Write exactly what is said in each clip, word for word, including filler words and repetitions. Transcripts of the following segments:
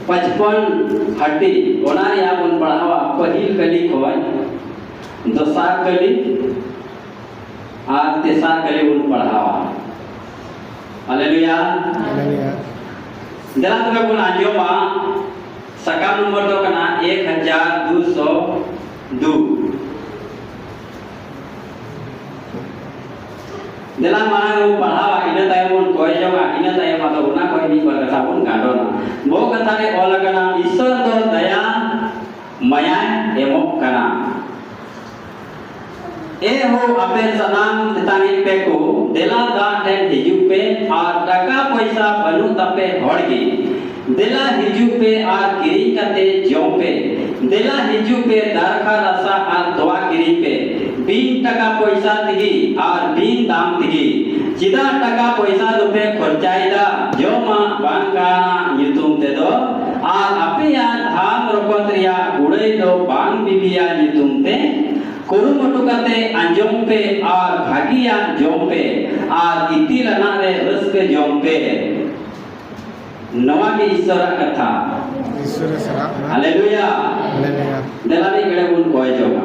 ᱯᱟᱸᱪᱯᱚᱱ ᱦᱟᱹᱴᱤᱧ, ᱚᱱᱟ ᱨᱮᱭᱟᱜ ᱵᱚᱱ ᱯᱟᱲᱦᱟᱣᱟ ᱯᱟᱹᱦᱤᱞ ᱠᱟᱹᱞᱤ ᱠᱷᱚᱱ ᱫᱚᱥᱟᱨ ᱠᱟᱹᱞᱤ ᱟᱨ ᱛᱮᱥᱟᱨ ᱠᱟᱹᱞᱤ ᱵᱚᱱ ᱯᱟᱲᱦᱟᱣᱟ᱾ ᱦᱟᱞᱮᱞᱩᱭᱟ᱾ ᱦᱟᱞᱮᱞᱩᱭᱟ᱾ ᱫᱮᱞᱟ ᱛᱚᱵᱮ ᱵᱚᱱ ᱟᱸᱡᱚᱢᱟ, ᱥᱟᱠᱟᱢ ᱱᱚᱢᱵᱚᱨ ᱫᱚ ᱠᱟᱱᱟ ᱮᱠ ᱦᱟᱡᱟᱨ ᱫᱩ ᱥᱚ ᱫᱩ᱾ ᱫᱮᱞᱟ ᱢᱟᱲᱟᱝ ᱨᱮᱵᱚᱱ ᱯᱟᱲᱦᱟᱣᱟ, ᱤᱱᱟᱹ ᱛᱟᱭᱚᱢ ᱵᱚᱱ ᱠᱚᱭ ᱡᱚᱝᱟ, ᱤᱱᱟᱹ ᱛᱟᱭᱚᱢ ᱟᱫᱚ ᱚᱱᱟ ᱠᱷᱚᱱ ᱢᱤᱫ ᱵᱟᱨ ᱠᱟᱛᱷᱟ ᱵᱚᱱ ᱜᱟᱸᱰᱚᱱᱟ᱾ ᱵᱚᱦᱚᱜ ᱠᱟᱛᱷᱟ ᱨᱮ ᱚᱞ ᱟᱠᱟᱱᱟ, ᱤᱥᱥᱚᱨ ᱫᱚ ᱫᱟᱭᱟ ᱢᱟᱭᱟᱭ ᱮᱢᱚᱜ ᱠᱟᱱᱟ᱾ ᱮ ᱦᱳ ᱟᱯᱮ ᱥᱟᱱᱟᱢ ᱛᱮᱛᱟᱝᱤᱡ ᱯᱮ ᱠᱚ, ᱫᱮᱞᱟ ᱫᱟᱜ ᱴᱷᱮᱱ ᱦᱤᱡᱩᱜ ᱯᱮ, ᱟᱨ ᱴᱟᱠᱟ ᱯᱚᱭᱥᱟ ᱵᱟᱹᱱᱩᱜ ᱛᱟᱯᱮ ᱦᱚᱲ ᱜᱮ, ᱫᱮᱞᱟ ᱦᱤᱡᱩᱜ ᱯᱮ ᱟᱨ ᱠᱤᱨᱤᱧ ᱠᱟᱛᱮ ᱡᱚᱢ ᱯᱮ᱾ ᱫᱮᱞᱟ ᱦᱤᱡᱩᱜ ᱯᱮ, ᱫᱟᱨᱠᱷᱟ ᱨᱟᱥᱟ ᱟᱨ ᱛᱚᱣᱟ ᱠᱤᱨᱤᱧ ᱯᱮ, ᱵᱤᱱ ᱴᱟᱠᱟ ᱯᱚᱭᱥᱟ ᱛᱮᱜᱮ ᱟᱨ ᱵᱤᱱ ᱫᱟᱢ ᱛᱮᱜᱮ᱾ ᱪᱮᱫᱟᱜ ᱴᱟᱠᱟ ᱯᱚᱭᱥᱟ ᱫᱚᱯᱮ ᱠᱷᱚᱨᱪᱟᱭᱮᱫᱟ? ᱡᱚᱢᱟᱜ ᱵᱟᱝ ᱠᱟᱱᱟ ᱧᱩᱛᱩᱢ ᱛᱮᱫᱚ, ᱟᱨ ᱟᱯᱮᱭᱟᱜ ᱫᱷᱟᱢ ᱨᱚᱠᱚᱛ ᱨᱮᱭᱟᱜ ᱠᱩᱲᱟᱹᱭ ᱫᱚ ᱵᱟᱝ ᱵᱤᱵᱤᱭᱟ ᱧᱩᱛᱩᱢ ᱛᱮ᱾ ᱠᱩᱨᱩᱢᱩᱴᱩ ᱠᱟᱛᱮ ᱟᱸᱡᱚᱢ ᱯᱮ ᱟᱨ ᱵᱷᱟᱹᱜᱤᱭᱟᱜ ᱡᱚᱢ ᱯᱮ, ᱟᱨ ᱜᱤᱛᱤᱞ ᱟᱱᱟᱜ ᱨᱮ ᱨᱟᱹᱥᱠᱟᱹ ᱡᱚᱝ ᱯᱮ᱾ ᱱᱚᱣᱟ ᱜᱮ ᱤᱥᱥᱚᱨᱟᱜ ᱠᱟᱛᱷᱟ᱾ ᱤᱥᱥᱚᱨᱮ ᱥᱟᱨᱦᱟᱣ ᱠᱟᱱᱟ᱾ ᱦᱟᱞᱮᱞᱩᱭᱟ᱾ ᱦᱟᱞᱮᱞᱩᱭᱟ᱾ ᱫᱮᱞᱟ ᱢᱤᱫ ᱜᱷᱟᱹᱲᱤᱡ ᱵᱚᱱ ᱠᱚᱭ ᱡᱚᱝᱟ᱾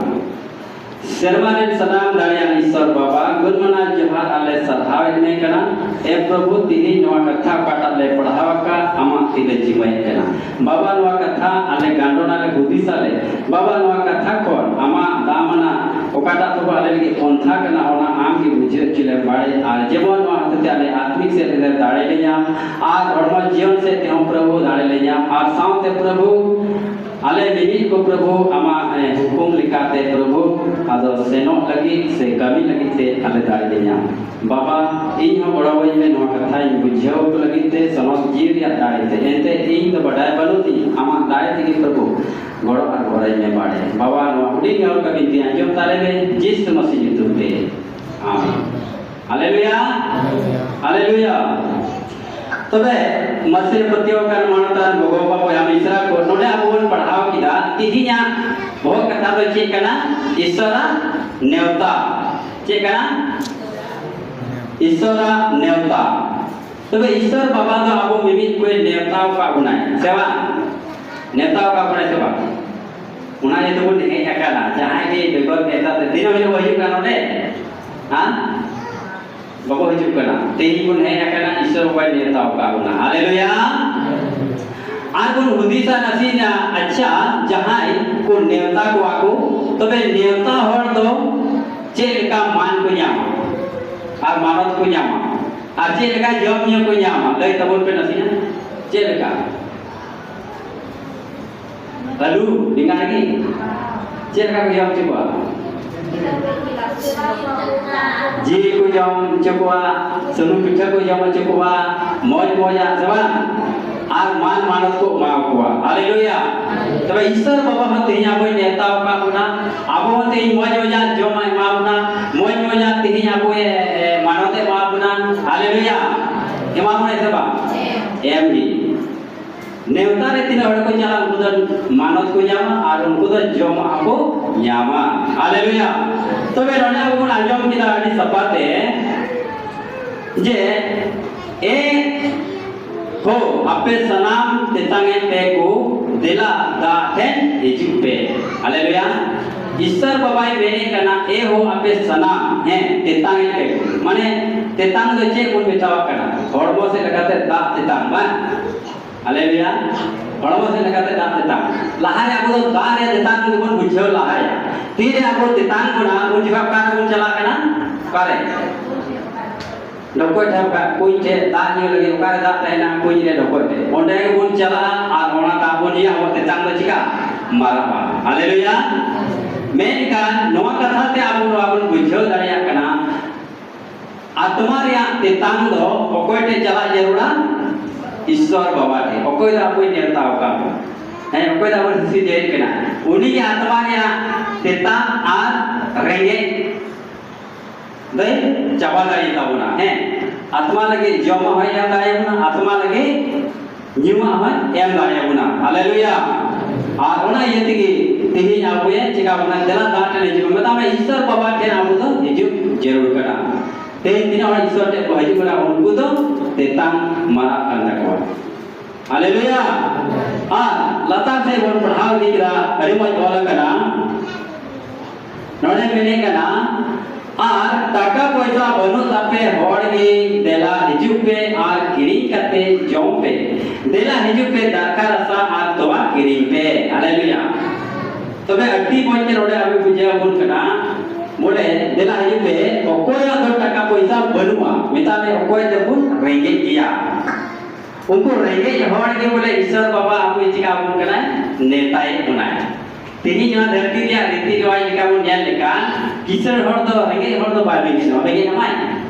ᱥᱮᱨᱢᱟ ᱨᱮᱱ ᱥᱟᱱᱟᱢ ᱫᱟᱲᱮᱭᱟᱱ ᱤᱥᱥᱚᱨ ᱵᱟᱵᱟ, ᱜᱩᱱ ᱢᱟᱱᱟᱣ ᱡᱚᱦᱟᱨ ᱟᱨ ᱞᱮ ᱥᱟᱨᱦᱟᱣᱮᱫ ᱢᱮ ᱠᱟᱱᱟ᱾ ᱮ ᱯᱨᱚᱵᱷᱩ, ᱛᱤᱦᱤᱧ ᱱᱚᱣᱟ ᱠᱟᱛᱷᱟ ᱚᱠᱟᱴᱟᱜ ᱞᱮ ᱯᱟᱲᱦᱟᱣ ᱟᱠᱟᱫ, ᱟᱢᱟᱜ ᱛᱤ ᱞᱮ ᱡᱤᱢᱟᱹᱭᱮᱫ ᱠᱟᱱᱟ᱾ ᱵᱟᱵᱟ, ᱱᱚᱣᱟ ᱠᱟᱛᱷᱟ ᱟᱞᱮ ᱜᱟᱱᱰᱚᱱᱟ ᱞᱮ ᱦᱩᱫᱤᱥ ᱟᱞᱮ᱾ ᱵᱟᱵᱟ, ᱱᱚᱣᱟ ᱠᱟᱛᱷᱟ ᱠᱷᱚᱱ ᱟᱢᱟᱜ ᱫᱟᱢᱟᱱᱟᱜ ᱚᱠᱟᱴᱟᱜ ᱛᱚᱵᱮ ᱟᱞᱮ ᱞᱟᱹᱜᱤᱫ ᱯᱚᱱᱛᱷᱟ ᱠᱟᱱᱟ, ᱚᱱᱟ ᱟᱢ ᱜᱮ ᱵᱩᱡᱷᱟᱹᱣ ᱦᱚᱪᱚ ᱞᱮᱢ ᱵᱟᱲᱮ᱾ ᱟᱨ ᱡᱮᱢᱚᱱ ᱱᱚᱣᱟ ᱦᱚᱛᱮᱛᱮ ᱟᱞᱮ ᱟᱛᱢᱤᱠ ᱥᱮᱫ ᱛᱮᱞᱮ ᱫᱟᱲᱮ ᱞᱮ ᱧᱟᱢ, ᱟᱨ ᱦᱚᱲᱢᱚ ᱡᱤᱭᱚᱱ ᱥᱮᱫ ᱛᱮᱦᱚᱸ ᱯᱨᱚᱵᱷᱩ ᱫᱟᱲᱮ ᱞᱮ ᱧᱟᱢ, ᱟᱨ ᱥᱟᱶᱛᱮ ᱯᱨᱚᱵᱷᱩ ᱟᱞᱮ ᱢᱤᱢᱤᱫ ᱠᱚ ᱯᱨᱚᱵᱷᱩ ᱟᱢᱟᱜ, ᱮ, ᱦᱩᱠᱩᱢ ᱞᱮᱠᱟᱛᱮ ᱯᱨᱚᱵᱷᱩ ᱟᱫᱚ ᱥᱮᱱᱚᱜ ᱞᱟᱹᱜᱤᱫ ᱥᱮ ᱠᱟᱹᱢᱤ ᱞᱟᱹᱜᱤᱫ ᱛᱮ ᱟᱞᱮ ᱫᱟᱲᱮ ᱞᱮ ᱧᱟᱢ᱾ ᱵᱟᱵᱟ, ᱤᱧ ᱦᱚᱸ ᱜᱚᱲᱚᱣᱟᱹᱧ ᱢᱮ ᱱᱚᱣᱟ ᱠᱟᱛᱷᱟᱧ ᱵᱩᱡᱷᱟᱹᱣ ᱠᱚ ᱞᱟᱹᱜᱤᱫ ᱛᱮ ᱥᱚᱱᱚᱛ ᱡᱤᱣᱤ ᱨᱮᱭᱟᱜ ᱫᱟᱲᱮ ᱛᱮ᱾ ᱮᱱᱛᱮ ᱤᱧ ᱫᱚ ᱵᱟᱰᱟᱭ ᱵᱟᱹᱱᱩᱜ ᱛᱤᱧ, ᱟᱢᱟᱜ ᱫᱟᱲᱮ ᱛᱮᱜᱮ ᱯᱨᱚᱵᱷᱩ ᱜᱚᱲᱚ ᱟᱨ ᱜᱚᱲᱚᱭ ᱢᱮ ᱵᱟᱲᱮ᱾ ᱵᱟᱵᱟ, ᱱᱚᱣᱟ ᱦᱩᱰᱤᱧ ᱦᱚᱲ ᱠᱟᱹᱢᱤ ᱛᱮ ᱟᱸᱡᱚᱢ ᱛᱟᱞᱮ ᱢᱮ, ᱡᱤᱥᱩ ᱢᱟᱹᱥᱤ ᱧᱩᱛᱩᱢ ᱛᱮ᱾ ᱟᱢᱮᱱ᱾ ᱦᱟᱞᱮᱞᱩᱭᱟ᱾ ᱦᱟᱞᱮᱞᱩᱭᱟ᱾ ᱦᱟᱞᱮᱞᱩᱭᱟ᱾ ᱛᱚᱵᱮ ᱢᱟᱹᱥᱤ ᱨᱮ ᱯᱟᱹᱛᱭᱟᱹᱣ ᱟᱠᱟᱱ ᱢᱟᱱᱚᱛᱟᱱ ᱜᱚᱜᱚ ᱵᱟᱵᱟ ᱵᱚᱭᱦᱟ ᱢᱤᱥᱨᱟ ᱠᱚ, ᱱᱚᱰᱮ ᱟᱵᱚ ᱵᱚᱱ ᱯᱟᱲᱦᱟᱣ ᱠᱮᱫᱟ, ᱛᱤᱦᱤᱧᱟᱜ ᱵᱚᱦᱚᱜ ᱠᱟᱛᱷᱟ ᱫᱚ ᱪᱮᱫ ᱠᱟᱱᱟ? ᱤᱥᱥᱚᱨᱟᱜ ᱱᱮᱣᱛᱟ᱾ ᱪᱮᱫ ᱠᱟᱱᱟ? ᱤᱥᱥᱚᱨᱟᱜ ᱱᱮᱣᱛᱟ᱾ ᱛᱚᱵᱮ ᱤᱥᱥᱚᱨ ᱵᱟᱵᱟ ᱫᱚ ᱟᱵᱚ ᱢᱤᱢᱤᱫ ᱠᱚᱭ ᱱᱮᱣᱛᱟ ᱟᱠᱟᱫ ᱵᱚᱱᱟᱭ, ᱥᱮ ᱵᱟᱝ? ᱱᱮᱣᱛᱟ ᱟᱠᱟᱫ ᱵᱚᱱᱟᱭ ᱥᱮ ᱵᱟᱝ? ᱚᱱᱟ ᱤᱭᱟᱹ ᱛᱮᱵᱚᱱ ᱦᱮᱡ ᱟᱠᱟᱱᱟ᱾ ᱡᱟᱦᱟᱸᱭ ᱜᱮ ᱵᱮᱜᱚᱨ ᱱᱮᱣᱛᱟ ᱛᱮ, ᱛᱤᱱᱟᱹᱜ ᱦᱚᱲ ᱵᱚ ᱦᱤᱡᱩᱜ ᱠᱟᱱᱟ ᱱᱚᱰᱮ? ᱦᱮᱸ? ᱵᱟᱵᱚ ᱦᱤᱡᱩᱜ ᱠᱟᱱᱟ᱾ ᱛᱮᱦᱮᱧ ᱵᱚᱱ ᱦᱮᱡ ᱟᱠᱟᱱᱟ, ᱤᱥᱥᱚᱨ ᱵᱟᱵᱟᱭ ᱱᱮᱣᱛᱟ ᱟᱠᱟᱫ ᱵᱚᱱᱟ᱾ ᱦᱟᱞᱮᱞᱩᱭᱟ! ᱟᱨ ᱵᱚᱱ ᱦᱩᱫᱤᱥᱟ ᱱᱟᱥᱮᱱᱟᱜ, ᱟᱪᱪᱷᱟ, ᱡᱟᱦᱟᱸᱭ ᱠᱚ ᱱᱮᱣᱛᱟ ᱠᱚᱣᱟ ᱠᱚ, ᱛᱚᱵᱮ ᱱᱮᱣᱛᱟ ᱦᱚᱲ ᱫᱚ ᱪᱮᱫ ᱞᱮᱠᱟ ᱢᱟᱱ ᱠᱚ ᱧᱟᱢᱟ ᱟᱨ ᱢᱟᱱᱚᱛ ᱠᱚ ᱧᱟᱢᱟ, ᱟᱨ ᱪᱮᱫ ᱞᱮᱠᱟ ᱡᱚᱢ ᱧᱩ ᱠᱚ ᱧᱟᱢᱟ? ᱞᱟᱹᱭ ᱛᱟᱵᱚᱱ ᱯᱮ ᱱᱟᱥᱮᱱᱟᱜ, ᱪᱮᱫ ᱞᱮᱠᱟ? ᱟᱹᱞᱩ, ᱵᱮᱸᱜᱟᱲ ᱜᱮ? ᱪᱮᱫ ᱞᱮᱠᱟ ᱠᱚ ᱡᱚᱢ ᱦᱚᱪᱚ ᱠᱚᱣᱟ? ᱡᱤᱞ ᱠᱚ ᱡᱚᱢ ᱦᱚᱪᱚ ᱠᱚᱣᱟ, ᱥᱩᱱᱩᱢ ᱯᱤᱴᱷᱟᱹ ᱠᱚ ᱡᱚᱢ ᱦᱚᱪᱚ ᱠᱚᱣᱟ, ᱢᱚᱡᱽ ᱢᱚᱡᱟᱜ, ᱥᱮ ᱵᱟᱝ? ᱟᱨ ᱢᱟᱱ ᱢᱟᱱᱚᱛ ᱠᱚ ᱮᱢᱟ ᱠᱚᱣᱟ᱾ ᱦᱟᱞᱮᱞᱩᱭᱟ! ᱛᱚᱵᱮ ᱤᱥᱥᱚᱨ ᱵᱟᱵᱟ ᱦᱚᱸ ᱛᱮᱦᱮᱧ ᱟᱵᱚᱭ ᱱᱮᱣᱛᱟ ᱟᱠᱟᱫ ᱵᱚᱱᱟ, ᱟᱵᱚ ᱦᱚᱸ ᱛᱮᱦᱮᱧ ᱢᱚᱡᱽ ᱢᱚᱡᱟᱜ ᱡᱚᱢᱟᱜ ᱮᱢᱟ ᱵᱚᱱᱟ, ᱢᱚᱡᱽ ᱢᱚᱡᱟᱜ ᱛᱮᱦᱮᱧ ᱟᱵᱚᱭ, ᱮ, ᱢᱟᱱᱚᱛ ᱮ ᱮᱢᱟ ᱵᱚᱱᱟ᱾ ᱦᱟᱞᱮᱞᱩᱭᱟ! ᱮᱢᱟ ᱵᱚᱱᱟᱭ ᱥᱮ ᱵᱟᱝ? ᱮᱢ ᱜᱮ᱾ ᱱᱮᱣᱛᱟ ᱨᱮ ᱛᱤᱱᱟᱹᱜ ᱦᱚᱲ ᱠᱚ ᱪᱟᱞᱟᱜᱼᱟ, ᱩᱱᱠᱩ ᱫᱚ ᱢᱟᱱᱚᱛ ᱠᱚ ᱧᱟᱢᱟ ᱟᱨ ᱩᱱᱠᱩ ᱫᱚ ᱡᱚᱢᱟᱜ ᱦᱚᱸᱠᱚ ᱧᱟᱢᱟ᱾ ᱦᱟᱞᱮᱞᱩᱭᱟ! ᱛᱚᱵᱮ ᱱᱚᱰᱮ ᱟᱵᱚ ᱵᱚᱱ ᱟᱸᱡᱚᱢ ᱠᱮᱫᱟ ᱟᱹᱰᱤ ᱥᱟᱯᱷᱟ ᱛᱮ ᱡᱮ, "ᱮ ᱦᱳ, ᱟᱯᱮ ᱥᱟᱱᱟᱢ ᱛᱮᱛᱟᱝ ᱮᱫ ᱯᱮ ᱠᱚ, ᱫᱮᱞᱟ ᱫᱟᱜ ᱴᱷᱮᱱ ᱦᱤᱡᱩᱜ ᱯᱮ᱾" ᱦᱟᱞᱮᱞᱩᱭᱟ! ᱤᱥᱥᱚᱨ ᱵᱟᱵᱟᱭ ᱢᱮᱱᱮᱫ ᱠᱟᱱᱟ, "ᱮ ᱦᱳ, ᱟᱯᱮ ᱥᱟᱱᱟᱢ", ᱦᱮᱸ, ᱛᱮᱛᱟᱝ ᱮᱫ ᱯᱮ ᱠᱚ᱾ ᱢᱟᱱᱮ, ᱛᱮᱛᱟᱝ ᱫᱚ ᱪᱮᱫ ᱵᱚᱱ ᱢᱮᱛᱟᱣᱟᱜ ᱠᱟᱱᱟ? ᱦᱚᱲᱢᱚ ᱥᱮᱫ ᱞᱮᱠᱟᱛᱮ ᱫᱟᱜ ᱛᱮᱛᱟᱝ, ᱵᱟᱝ? ᱦᱟᱞᱮᱞᱩᱭᱟ᱾ ᱦᱚᱲᱢᱚ ᱥᱮᱫ ᱞᱮᱠᱟᱛᱮ ᱫᱟᱜ ᱛᱮᱛᱟᱝ᱾ ᱞᱟᱦᱟᱨᱮ ᱟᱵᱚ ᱫᱚ ᱫᱟᱜ ᱨᱮ ᱛᱮᱛᱟᱝ ᱜᱮᱵᱚᱱ ᱵᱩᱡᱷᱟᱹᱣ ᱞᱟᱦᱟᱭᱟ᱾ ᱛᱤᱨᱮ ᱟᱵᱚ ᱛᱮᱛᱟᱝ ᱵᱚᱱᱟ, ᱩᱱ ᱡᱚᱠᱷᱟᱡ ᱚᱠᱟ ᱨᱮᱵᱚᱱ ᱪᱟᱞᱟᱜ ᱠᱟᱱᱟ? ᱚᱠᱟᱨᱮ? ᱰᱷᱚᱠᱚᱡ ᱴᱷᱮᱱ, ᱠᱩᱧ ᱴᱷᱮᱱ ᱫᱟᱜ ᱧᱩ ᱞᱟᱹᱜᱤᱫ ᱚᱠᱟᱨᱮ ᱫᱟᱜ ᱛᱟᱦᱮᱱᱟ? ᱠᱩᱧ ᱨᱮ, ᱰᱷᱚᱠᱚᱡ ᱨᱮ᱾ ᱚᱸᱰᱮ ᱜᱮᱵᱚᱱ ᱪᱟᱞᱟᱜᱼᱟ ᱟᱨ ᱚᱱᱟ ᱫᱟᱜ ᱵᱚᱱ ᱧᱩᱭᱟ, ᱟᱵᱚ ᱛᱮᱛᱟᱝ ᱫᱚ ᱪᱤᱠᱟ? ᱢᱟᱨᱟᱜᱼᱟ᱾ ᱦᱟᱞᱮᱞᱩᱭᱟ᱾ ᱢᱮᱱᱠᱷᱟᱱ ᱱᱚᱣᱟ ᱠᱟᱛᱷᱟ ᱛᱮ ᱟᱵᱚ ᱱᱚᱣᱟ ᱵᱚᱱ ᱵᱩᱡᱷᱟᱹᱣ ᱫᱟᱲᱮᱭᱟᱜ ᱠᱟᱱᱟ, ᱟᱛᱢᱟ ᱨᱮᱭᱟᱜ ᱛᱮᱛᱟᱝ ᱫᱚ ᱚᱠᱚᱭ ᱴᱷᱮᱱ ᱪᱟᱞᱟᱜ ᱡᱟᱹᱨᱩᱲᱟ? ᱤᱥᱥᱚᱨ ᱵᱟᱵᱟ ᱴᱷᱮᱱ᱾ ᱚᱠᱚᱭ ᱫᱚ ᱟᱵᱚᱭ ᱱᱮᱣᱛᱟ ᱟᱠᱟᱫ ᱵᱚᱱᱟ? ᱦᱮᱸ, ᱚᱠᱚᱭ ᱫᱚ ᱟᱵᱚ ᱥᱤᱥᱤᱨ ᱡᱟᱹᱨᱤ ᱠᱟᱱᱟ? ᱩᱱᱤ ᱜᱮ ᱟᱛᱢᱟ ᱨᱮᱭᱟᱜ ᱛᱮᱛᱟᱝ ᱟᱨ ᱨᱮᱸᱜᱮᱡ ᱫᱚᱭ ᱪᱟᱵᱟ ᱫᱟᱲᱮᱭᱟᱜ ᱛᱟᱵᱚᱱᱟ᱾ ᱦᱮᱸ, ᱟᱛᱢᱟ ᱞᱟᱹᱜᱤᱫ ᱡᱚᱢᱟᱜ ᱦᱚᱸᱭ ᱮᱢ ᱫᱟᱲᱮᱭᱟᱵᱚᱱᱟ, ᱟᱛᱢᱟ ᱞᱟᱹᱜᱤᱫ ᱧᱩᱣᱟᱜ ᱦᱚᱸᱭ ᱮᱢ ᱫᱟᱲᱮᱭᱟᱵᱚᱱᱟ᱾ ᱦᱟᱞᱮᱞᱩᱭᱟ᱾ ᱟᱨ ᱚᱱᱟ ᱤᱭᱟᱹ ᱛᱮᱜᱮ ᱛᱮᱦᱮᱧ ᱟᱵᱚᱭᱮ ᱪᱮᱠᱟ ᱵᱚᱱᱟ? ᱫᱮᱞᱟ ᱫᱟᱜ ᱴᱷᱮᱱ ᱦᱤᱡᱩᱜ ᱢᱮ᱾ ᱢᱮᱛᱟᱜ ᱢᱮ, ᱤᱥᱥᱚᱨ ᱵᱟᱵᱟ ᱴᱷᱮᱱ ᱟᱵᱚ ᱫᱚ ᱦᱤᱡᱩᱜ ᱡᱟᱹᱨᱩᱲ ᱠᱟᱱᱟ᱾ ᱛᱮᱦᱮᱧ ᱛᱤᱱᱟᱹᱜ ᱦᱚᱲ ᱤᱥᱥᱚᱨ ᱴᱷᱮᱱ ᱠᱚ ᱦᱤᱡᱩᱜ ᱠᱟᱱᱟ, ᱩᱱᱠᱩ ᱫᱚ ᱛᱮᱛᱟᱝ ᱢᱟᱨᱟᱜ ᱠᱟᱱ ᱛᱟᱠᱚᱣᱟ᱾ ᱦᱟᱞᱮᱞᱩᱭᱟ᱾ ᱟᱨ ᱞᱟᱛᱟᱨ ᱥᱮᱫ ᱵᱚᱱ ᱯᱟᱲᱦᱟᱣ ᱤᱫᱤ ᱠᱮᱫᱟ, ᱟᱹᱰᱤ ᱢᱚᱡᱽ ᱚᱞ ᱟᱠᱟᱱᱟ᱾ ᱱᱚᱰᱮ ᱢᱮᱱᱮᱫ ᱠᱟᱱᱟ, ᱟᱨ ᱴᱟᱠᱟ ᱯᱚᱭᱥᱟ ᱵᱟᱹᱱᱩᱜ ᱛᱟᱯᱮ ᱦᱚᱲ ᱜᱮ, ᱫᱮᱞᱟ ᱦᱤᱡᱩᱜ ᱯᱮ ᱟᱨ ᱠᱤᱨᱤᱧ ᱠᱟᱛᱮ ᱡᱚᱢ ᱯᱮ᱾ ᱫᱮᱞᱟ ᱦᱤᱡᱩᱜ ᱯᱮ, ᱫᱟᱨᱠᱷᱟ ᱨᱟᱥᱟ ᱟᱨ ᱛᱚᱣᱟ ᱠᱤᱨᱤᱧ ᱯᱮ᱾ ᱦᱟᱞᱮᱞᱩᱭᱟ᱾ ᱛᱚᱵᱮ ᱟᱹᱰᱤ ᱢᱚᱡᱽ ᱛᱮ ᱱᱚᱰᱮ ᱟᱵᱚ ᱵᱩᱡᱷᱟᱹᱣ ᱟᱵᱚᱱ ᱠᱟᱱᱟ, ᱵᱚᱞᱮ ᱫᱮᱞᱟ ᱦᱤᱡᱩᱜ ᱯᱮ, ᱚᱠᱚᱭᱟᱜ ᱫᱚ ᱴᱟᱠᱟ ᱯᱚᱭᱥᱟ ᱵᱟᱹᱱᱩᱜᱼᱟ, ᱢᱮᱛᱟᱜ ᱢᱮ ᱚᱠᱚᱭ ᱫᱚᱵᱚᱱ ᱨᱮᱸᱜᱮᱡ ᱜᱮᱭᱟ, ᱩᱱᱠᱩ ᱨᱮᱸᱜᱮᱡ ᱦᱚᱲ ᱜᱮ ᱵᱚᱞᱮ ᱤᱥᱚᱨ ᱵᱟᱵᱟ ᱟᱵᱚᱭ ᱪᱤᱠᱟ ᱟᱵᱚᱱ ᱠᱟᱱᱟᱭ, ᱱᱮᱛᱟᱭᱮᱫ ᱵᱚᱱᱟᱭ᱾ ᱛᱮᱦᱮᱧ ᱱᱚᱣᱟ ᱫᱷᱟᱹᱨᱛᱤ ᱨᱮᱭᱟᱜ ᱨᱤᱛᱤ ᱨᱮᱣᱟᱡᱽ ᱞᱮᱠᱟ ᱵᱚᱱ ᱧᱮᱞ ᱞᱮᱠᱷᱟᱱ, ᱠᱤᱥᱟᱹᱬ ᱦᱚᱲ ᱫᱚ ᱨᱮᱸᱜᱮᱡ ᱦᱚᱲ ᱫᱚ ᱵᱟᱭ ᱨᱮᱸᱜᱮᱡ ᱟᱢᱟᱭ᱾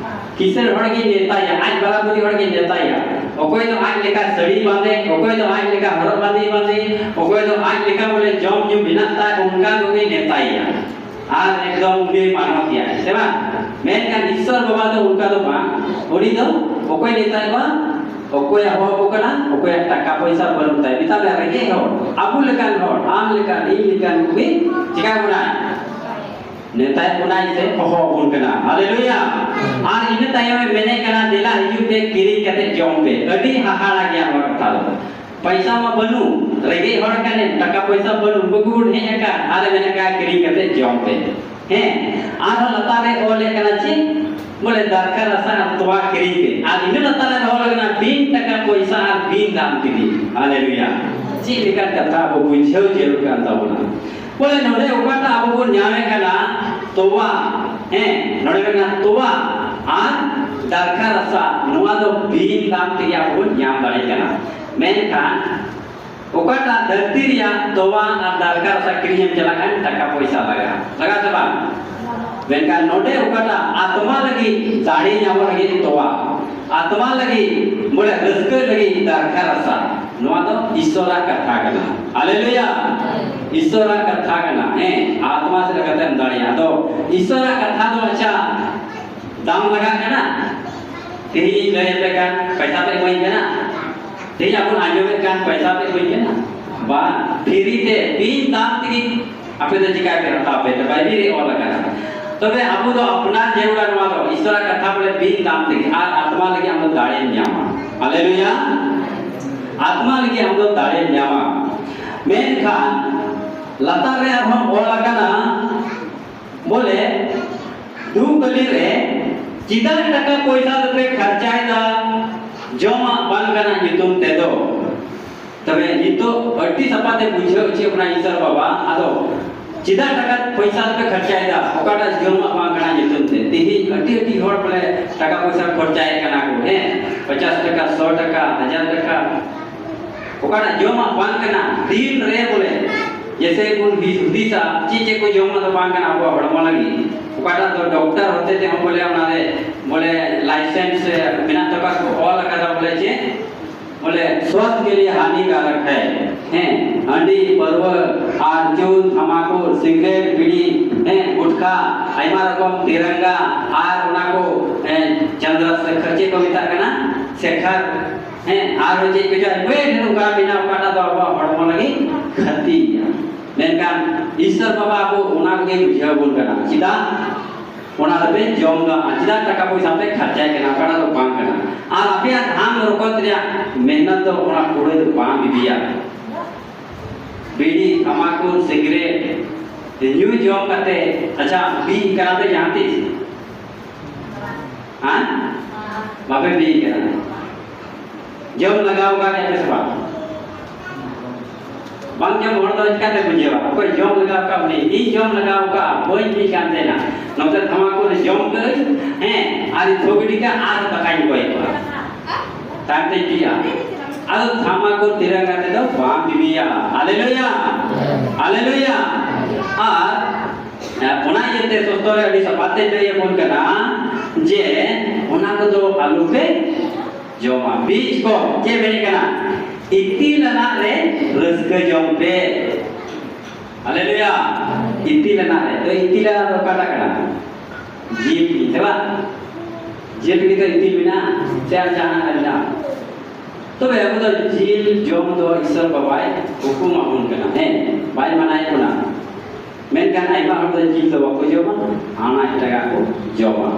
ᱠᱤᱥᱟᱹᱬ ᱦᱚᱲ ᱜᱮ ᱱᱮᱛᱟᱭᱟ, ᱟᱡ ᱵᱟᱨᱟᱵᱟᱹᱨᱤ ᱦᱚᱲ ᱜᱮ ᱱᱮᱛᱟᱭᱟ᱾ ᱚᱠᱚᱭ ᱫᱚ ᱟᱡ ᱞᱮᱠᱟ ᱥᱟᱹᱲᱤ ᱵᱟᱸᱫᱮ, ᱚᱠᱚᱭ ᱫᱚ ᱟᱡ ᱞᱮᱠᱟ ᱦᱚᱨᱚᱜ ᱵᱟᱸᱫᱮ ᱵᱟᱸᱫᱮ, ᱚᱠᱚᱭ ᱫᱚ ᱟᱡ ᱞᱮᱠᱟ ᱵᱚᱞᱮ ᱡᱚᱢ ᱧᱩ ᱢᱮᱱᱟᱜ ᱛᱟᱭ, ᱚᱱᱠᱟ ᱠᱚᱜᱮ ᱱᱮᱛᱟᱭᱟ᱾ ᱟᱨ ᱮᱠᱫᱚᱢ ᱩᱱᱤ ᱢᱟᱱᱚᱛ ᱮᱭᱟᱭ, ᱥᱮ ᱵᱟᱝ? ᱢᱮᱱᱠᱷᱟᱱ ᱤᱥᱥᱚᱨ ᱵᱟᱵᱟ ᱫᱚ ᱚᱱᱠᱟ ᱫᱚ ᱵᱟᱝ᱾ ᱩᱱᱤ ᱫᱚ ᱚᱠᱚᱭ ᱱᱮᱛᱟᱭ ᱵᱟ? ᱚᱠᱚᱭᱟᱜ ᱦᱚᱦᱚ ᱟᱠᱚ ᱠᱟᱱᱟ? ᱚᱠᱚᱭᱟᱜ ᱴᱟᱠᱟ ᱯᱚᱭᱥᱟ ᱵᱟᱹᱱᱩᱜ ᱛᱟᱭ, ᱢᱮᱛᱟᱜ ᱢᱮ ᱨᱮᱸᱜᱮᱡ ᱦᱚᱲ, ᱟᱵᱚ ᱞᱮᱠᱟᱱ ᱦᱚᱲ, ᱟᱢ ᱞᱮᱠᱟᱱ, ᱤᱧ ᱞᱮᱠᱟᱱ ᱠᱚᱜᱮ ᱪᱤᱠᱟ ᱵᱚᱱᱟᱭ? ᱱᱮᱛᱟᱭ ᱵᱚᱱᱟᱭ ᱥᱮ ᱦᱚᱦᱚ ᱟᱵᱚᱱ ᱠᱟᱱᱟ᱾ ᱦᱟᱞᱮᱞᱩᱭᱟ᱾ ᱟᱨ ᱤᱱᱟᱹ ᱛᱟᱭᱚᱢᱮ ᱢᱮᱱᱮᱫ ᱠᱟᱱᱟ, "ᱫᱮᱞᱟ ᱦᱤᱡᱩᱜ ᱯᱮ, ᱠᱤᱨᱤᱧ ᱠᱟᱛᱮ ᱡᱚᱢ ᱯᱮ᱾" ᱟᱹᱰᱤ ᱦᱟᱦᱟᱲᱟ ᱜᱮᱭᱟ ᱱᱚᱣᱟ ᱠᱟᱛᱷᱟ ᱫᱚ᱾ ᱯᱚᱭᱥᱟ ᱢᱟ ᱵᱟᱹᱱᱩᱜ, ᱨᱮᱸᱜᱮᱡ ᱦᱚᱲ ᱠᱟᱱᱮ, ᱴᱟᱠᱟ ᱯᱚᱭᱥᱟ ᱵᱟᱹᱱᱩᱜ, ᱵᱟᱹᱵᱩ ᱵᱚᱱ ᱦᱮᱡ ᱟᱠᱟᱱ, ᱟᱨᱮ ᱢᱮᱱ ᱟᱠᱟᱫ, "ᱠᱤᱨᱤᱧ ᱠᱟᱛᱮ ᱡᱚᱢ ᱯᱮ᱾" ᱦᱮᱸ, ᱟᱨᱦᱚᱸ ᱞᱟᱛᱟᱨ ᱨᱮ ᱚᱞᱮᱫ ᱠᱟᱱᱟ ᱪᱮᱫ? ᱵᱚᱞᱮ ᱫᱟᱨᱠᱷᱟ ᱨᱟᱥᱟ ᱟᱨ ᱛᱚᱣᱟ ᱠᱤᱨᱤᱧ ᱯᱮ᱾ ᱟᱨ ᱤᱱᱟᱹ ᱞᱟᱛᱟᱨ ᱨᱮ ᱚᱞ ᱠᱟᱱᱟ, "ᱵᱤᱱ ᱴᱟᱠᱟ ᱯᱚᱭᱥᱟ ᱟᱨ ᱵᱤᱱ ᱫᱟᱢ ᱛᱮᱜᱮ᱾" ᱦᱟᱞᱮᱞᱩᱭᱟ᱾ ᱪᱮᱫ ᱞᱮᱠᱟᱱ ᱠᱟᱛᱷᱟ ᱟᱵᱚ ᱵᱩᱡᱷᱟᱹᱣ ᱡᱟᱹᱨᱩᱲ ᱠᱟᱱ ᱛᱟᱵᱚᱱᱟ᱾ ᱵᱚᱞᱮ ᱱᱚᱰᱮ ᱚᱠᱟᱴᱟᱜ ᱟᱵᱚ ᱵᱚᱱ ᱧᱟᱢᱮᱫ ᱠᱟᱱᱟ, ᱛᱚᱣᱟ, ᱦᱮᱸ, ᱱᱚᱰᱮ ᱢᱮᱱᱟᱜᱼᱟ ᱛᱚᱣᱟ ᱟᱨ ᱫᱟᱨᱠᱷᱟ ᱨᱟᱥᱟ, ᱱᱚᱣᱟ ᱫᱚ ᱵᱤᱱ ᱫᱟᱢ ᱛᱮᱜᱮ ᱟᱵᱚ ᱵᱚᱱ ᱧᱟᱢ ᱫᱟᱲᱮᱭᱟᱜ ᱠᱟᱱᱟ᱾ ᱢᱮᱱᱠᱷᱟᱱ ᱚᱠᱟᱴᱟᱜ ᱫᱷᱟᱹᱨᱛᱤ ᱨᱮᱭᱟᱜ ᱛᱚᱣᱟ ᱟᱨ ᱫᱟᱨᱠᱷᱟ ᱨᱟᱥᱟ ᱠᱤᱨᱤᱧ ᱮᱢ ᱪᱟᱞᱟᱜ ᱠᱷᱟᱱ ᱴᱟᱠᱟ ᱯᱚᱭᱥᱟ ᱞᱟᱜᱟᱜᱼᱟ, ᱞᱟᱜᱟᱜᱼᱟ ᱥᱮ ᱵᱟᱝ? ᱢᱮᱱᱠᱷᱟᱱ ᱱᱚᱰᱮ ᱚᱠᱟᱴᱟᱜ ᱟᱛᱢᱟ ᱞᱟᱹᱜᱤᱫ ᱫᱟᱲᱮ ᱧᱟᱢᱚᱜ ᱞᱟᱹᱜᱤᱫ ᱛᱚᱣᱟ, ᱟᱛᱢᱟ ᱞᱟᱹᱜᱤᱫ ᱵᱚᱞᱮ ᱨᱟᱹᱥᱠᱟᱹ ᱞᱟᱹᱜᱤᱫ ᱫᱟᱨᱠᱷᱟ ᱨᱟᱥᱟ, ᱱᱚᱣᱟ ᱫᱚ ᱤᱥᱚᱨᱟᱜ ᱠᱟᱛᱷᱟ ᱠᱟᱱᱟ᱾ ᱦᱟᱞᱮᱞᱩᱭᱟ! ᱤᱥᱚᱨᱟᱜ ᱠᱟᱛᱷᱟ ᱠᱟᱱᱟ᱾ ᱦᱮᱸ, ᱟᱛᱢᱟ ᱥᱮᱫ ᱠᱟᱛᱮᱢ ᱫᱟᱲᱮᱭᱟᱜᱼᱟ᱾ ᱟᱫᱚ ᱤᱥᱚᱨᱟᱜ ᱠᱟᱛᱷᱟ ᱫᱚ ᱟᱪᱪᱷᱟ ᱫᱟᱢ ᱞᱟᱜᱟᱜ ᱠᱟᱱᱟ? ᱛᱮᱦᱮᱧ ᱤᱧ ᱞᱟᱹᱭ ᱟᱯᱮ ᱠᱟᱱ ᱯᱚᱭᱥᱟ ᱯᱮ ᱤᱢᱟᱹᱧ ᱠᱟᱱᱟ? ᱛᱮᱦᱮᱧ ᱟᱵᱚ ᱟᱸᱡᱚᱢᱮᱫ ᱠᱟᱱ ᱯᱚᱭᱥᱟ ᱯᱮ ᱤᱢᱟᱹᱧ ᱠᱟᱱᱟ? ᱵᱟᱝ, ᱯᱷᱤᱨᱤ ᱛᱮ, ᱵᱤᱱ ᱫᱟᱢ ᱛᱮᱜᱮ ᱟᱯᱮ ᱫᱚ ᱪᱤᱠᱟ ᱯᱮ ᱦᱟᱛᱟᱣ ᱯᱮ, ᱵᱟᱭᱵᱮᱞ ᱨᱮ ᱚᱞ ᱟᱠᱟᱱᱟ᱾ ᱛᱚᱵᱮ ᱟᱵᱚ ᱫᱚ ᱟᱯᱱᱟᱨ ᱡᱟᱹᱨᱩᱲᱟ ᱱᱚᱣᱟ ᱫᱚ, ᱤᱥᱚᱨᱟᱜ ᱠᱟᱛᱷᱟ ᱵᱚᱞᱮ ᱵᱤᱱ ᱫᱟᱢ ᱛᱮᱜᱮ, ᱟᱨ ᱟᱛᱢᱟ ᱞᱟᱹᱜᱤᱫ ᱟᱢ ᱫᱚ ᱫᱟᱲᱮᱢ ᱧᱟᱢᱟ᱾ ᱦᱟᱞᱮᱞᱩᱭᱟ᱾ ᱟᱛᱢᱟ ᱞᱟᱹᱜᱤᱫ ᱟᱢ ᱫᱚ ᱫᱟᱲᱮᱢ ᱧᱟᱢᱟ᱾ ᱢᱮᱱᱠᱷᱟᱱ ᱞᱟᱛᱟᱨ ᱨᱮ ᱟᱨᱦᱚᱸ ᱚᱞ ᱟᱠᱟᱱᱟ, ᱵᱚᱞᱮ ᱫᱩᱠ ᱟᱹᱞᱤ ᱨᱮ ᱪᱮᱫᱟᱜ ᱴᱟᱠᱟ ᱯᱚᱭᱥᱟ ᱫᱚᱯᱮ ᱠᱷᱟᱨᱪᱟᱭᱮᱫᱟ ᱡᱚᱢᱟᱜ ᱵᱟᱝ ᱠᱟᱱᱟ ᱧᱩᱛᱩᱢ ᱛᱮᱫᱚ? ᱛᱚᱵᱮ ᱱᱤᱛᱚᱜ ᱟᱹᱰᱤ ᱥᱟᱯᱷᱟ ᱛᱮ ᱵᱩᱡᱷᱟᱹᱣ ᱦᱚᱪᱚᱭᱮᱫ ᱵᱚᱱᱟ ᱤᱥᱚᱨ ᱵᱟᱵᱟ, ᱟᱫᱚ ᱪᱮᱫᱟᱜ ᱴᱟᱠᱟ ᱯᱚᱭᱥᱟ ᱫᱚᱯᱮ ᱠᱷᱟᱨᱪᱟᱭᱮᱫᱟ? ᱚᱠᱟᱴᱟᱜ ᱡᱚᱢᱟᱜ ᱵᱟᱝ ᱠᱟᱱᱟ ᱧᱩᱛᱩᱢ ᱛᱮ᱾ ᱛᱮᱦᱮᱧ ᱟᱹᱰᱤ ᱟᱹᱰᱤ ᱦᱚᱲ ᱵᱚᱞᱮ ᱴᱟᱠᱟ ᱯᱚᱭᱥᱟ ᱠᱷᱚᱨᱪᱟᱭᱮᱫ ᱠᱟᱱᱟ ᱠᱚ, ᱦᱮᱸ, ᱯᱚᱪᱟᱥ ᱴᱟᱠᱟ, ᱥᱚ ᱴᱟᱠᱟ, ᱦᱟᱡᱟᱨ ᱴᱟᱠᱟ, ᱚᱠᱟᱴᱟᱜ ᱡᱚᱢᱟᱜ ᱵᱟᱝ ᱠᱟᱱᱟ, ᱫᱤᱱ ᱨᱮ ᱵᱚᱞᱮ ᱡᱮᱥᱮ ᱵᱚᱱ ᱦᱩᱫᱤᱥᱟ, ᱪᱮᱫ ᱪᱮᱫ ᱠᱚ ᱡᱚᱢᱟᱜ ᱫᱚ ᱵᱟᱝ ᱠᱟᱱᱟ ᱟᱵᱚᱣᱟᱜ ᱦᱚᱲᱢᱚ ᱞᱟᱹᱜᱤᱫ, ᱚᱠᱟᱴᱟᱜ ᱫᱚ ᱰᱚᱠᱴᱚᱨ ᱦᱚᱛᱮ ᱛᱮᱦᱚᱸ ᱵᱚᱞᱮ ᱚᱱᱟᱨᱮ ᱵᱚᱞᱮ ᱞᱟᱭᱥᱮᱱᱥ ᱢᱮᱱᱟᱜ ᱛᱟᱠᱚᱣᱟ, ᱠᱚ ᱚᱞ ᱟᱠᱟᱫᱟ ᱵᱚᱞᱮ ᱪᱮᱫ, ᱵᱚᱞᱮ ᱥᱣᱟᱥᱛᱷ ᱠᱮ ᱞᱤᱭᱮ ᱦᱟᱱᱤᱠᱟᱨᱚᱠ ᱦᱟᱭ᱾ ᱦᱮᱸ, ᱦᱟᱺᱰᱤ, ᱯᱟᱹᱨᱣᱟᱹ, ᱟᱨ ᱪᱩᱱ, ᱛᱷᱟᱢᱟᱠᱩᱨ, ᱥᱤᱜᱨᱮᱴ, ᱵᱤᱲᱤ, ᱦᱮᱸ, ᱜᱩᱴᱠᱷᱟ, ᱟᱭᱢᱟ ᱨᱚᱠᱚᱢ ᱛᱤᱨᱟᱝᱜᱟ, ᱟᱨ ᱚᱱᱟ ᱠᱚ, ᱦᱮᱸ, ᱪᱚᱱᱫᱨᱚ ᱥᱮᱠᱷᱚᱨ, ᱪᱮᱫ ᱠᱚ ᱢᱮᱛᱟᱜ ᱠᱟᱱᱟ, ᱥᱮᱠᱷᱟᱨ, ᱦᱮᱸ, ᱟᱨ ᱪᱮᱫ ᱠᱚᱪᱚ ᱟᱭᱢᱟ ᱰᱷᱮᱨ ᱚᱱᱠᱟ ᱢᱮᱱᱟᱜᱼᱟ, ᱚᱠᱟᱴᱟᱜ ᱫᱚ ᱟᱵᱚᱣᱟᱜ ᱦᱚᱲᱢᱚ ᱞᱟᱹᱜᱤᱫ ᱠᱷᱟᱹᱛᱤ ᱜᱮᱭᱟ᱾ ᱢᱮᱱᱠᱷᱟᱱ ᱤᱥᱚᱨ ᱵᱟᱵᱟ ᱟᱵᱚ ᱚᱱᱟ ᱠᱚᱜᱮ ᱵᱩᱡᱷᱟᱹᱣ ᱵᱚᱱ ᱠᱟᱱᱟ᱾ ᱪᱮᱫᱟᱜ? ᱚᱱᱟ ᱫᱚᱯᱮ ᱡᱚᱢ ᱫᱟ, ᱪᱮᱫᱟᱜ ᱴᱟᱠᱟ ᱯᱚᱭᱥᱟ ᱯᱮ ᱠᱷᱟᱨᱪᱟᱭ ᱠᱟᱱᱟ? ᱚᱠᱟᱴᱟᱜ ᱫᱚ ᱵᱟᱝ ᱠᱟᱱᱟ᱾ ᱟᱨ ᱟᱯᱮᱭᱟᱜ ᱫᱷᱟᱱ ᱨᱚᱠᱚᱡ ᱨᱮᱭᱟᱜ ᱢᱮᱦᱱᱚᱛ ᱫᱚ ᱚᱱᱟ ᱠᱩᱲᱟᱹᱭ ᱫᱚ ᱵᱟᱝ ᱤᱫᱤᱭᱟ᱾ ᱵᱤᱲᱤ, ᱛᱷᱟᱢᱟᱠᱩᱨ, ᱥᱤᱜᱨᱮᱴ ᱧᱩ ᱡᱚᱢ ᱠᱟᱛᱮ, ᱟᱪᱪᱷᱟ, ᱵᱤ ᱠᱟᱱᱟ ᱯᱮ ᱡᱟᱦᱟᱸ ᱛᱤᱥ? ᱦᱮᱸ? ᱵᱟᱯᱮ ᱵᱤ ᱠᱟᱱᱟ? ᱡᱚᱢ ᱞᱟᱜᱟᱣ ᱟᱠᱟᱫ ᱜᱮᱭᱟ ᱯᱮ ᱥᱮ ᱵᱟᱝ? ᱵᱟᱝ ᱡᱚᱢ ᱦᱚᱲ ᱫᱚ ᱪᱤᱠᱟᱹᱛᱮ ᱵᱩᱡᱷᱟᱹᱣᱟ? ᱚᱠᱚᱭ ᱡᱚᱢ ᱞᱟᱜᱟᱣ ᱟᱠᱟᱫ ᱩᱱᱤ, ᱤᱧ ᱡᱚᱢ ᱞᱟᱜᱟᱣ ᱟᱠᱟᱫ, ᱵᱟᱹᱧ ᱵᱤ ᱠᱟᱱ ᱛᱟᱦᱮᱱᱟ᱾ ᱱᱚᱛᱮ ᱛᱷᱟᱢᱟᱠᱩᱨ ᱡᱚᱢ ᱠᱟᱹᱜ ᱟᱹᱧ, ᱦᱮᱸ, ᱟᱨ ᱤᱧ ᱛᱷᱩ ᱜᱤᱰᱤ ᱠᱟᱜ, ᱟᱨ ᱫᱟᱠᱟᱧ ᱠᱚᱭ ᱠᱚᱣᱟ᱾ ᱛᱟᱭᱚᱢ ᱛᱮᱧ ᱵᱤᱭᱟ᱾ ᱟᱫᱚ ᱛᱷᱟᱢᱟᱠᱩᱨ ᱛᱤᱨᱟᱝᱜᱟ ᱛᱮᱫᱚ ᱵᱟᱢ ᱵᱤᱵᱤᱭᱟ᱾ ᱦᱟᱞᱮᱞᱩᱭᱟ᱾ ᱦᱟᱞᱮᱞᱩᱭᱟ᱾ ᱟᱨ ᱚᱱᱟ ᱤᱭᱟᱹᱛᱮ ᱥᱚᱥᱛᱚ ᱨᱮ ᱟᱹᱰᱤ ᱥᱟᱯᱷᱟ ᱛᱮ ᱞᱟᱹᱭ ᱟᱵᱚᱱ ᱠᱟᱱᱟ ᱡᱮ ᱚᱱᱟ ᱠᱚᱫᱚ ᱟᱞᱚᱯᱮ ᱡᱚᱢᱟ᱾ ᱵᱤᱡ ᱠᱚ ᱪᱮᱫ ᱢᱮᱱᱮᱫ ᱠᱟᱱᱟ? ᱤᱛᱤᱞ ᱟᱱᱟᱜ ᱨᱮ ᱨᱟᱹᱥᱠᱟᱹ ᱡᱚᱝ ᱯᱮ᱾ ᱦᱟᱞᱮᱞᱩᱭᱟ᱾ ᱤᱛᱤᱞ ᱟᱱᱟᱜ ᱨᱮ᱾ ᱛᱚ, ᱤᱛᱤᱞ ᱟᱱᱟᱜ ᱫᱚ ᱚᱠᱟᱴᱟᱜ ᱠᱟᱱᱟ? ᱡᱤᱞ ᱯᱤᱴᱷᱟᱹ, ᱥᱮ ᱵᱟᱝ? ᱡᱤᱞ ᱯᱤᱴᱷᱟᱹ ᱫᱚ ᱤᱛᱤᱞ ᱢᱮᱱᱟᱜᱼᱟ ᱥᱮ ᱟᱨ ᱡᱟᱦᱟᱱᱟᱜ ᱨᱮ ᱢᱮᱱᱟᱜᱼᱟ? ᱛᱚᱵᱮ ᱟᱵᱚ ᱫᱚ ᱡᱤᱞ ᱡᱚᱢ ᱫᱚ ᱤᱥᱚᱨ ᱵᱟᱵᱟᱭ ᱦᱩᱠᱩᱢ ᱟᱵᱚᱱ ᱠᱟᱱᱟ, ᱦᱮᱸ, ᱵᱟᱭ ᱢᱟᱱᱟᱭᱮᱫ ᱵᱚᱱᱟ᱾ ᱢᱮᱱᱠᱷᱟᱱ ᱟᱭᱢᱟ ᱦᱚᱲ ᱫᱚ ᱡᱤᱞ ᱫᱚ ᱵᱟᱠᱚ ᱡᱚᱢᱟ, ᱦᱟᱱᱟ ᱮᱴᱟᱜᱟᱜ ᱠᱚ ᱡᱚᱢᱟ᱾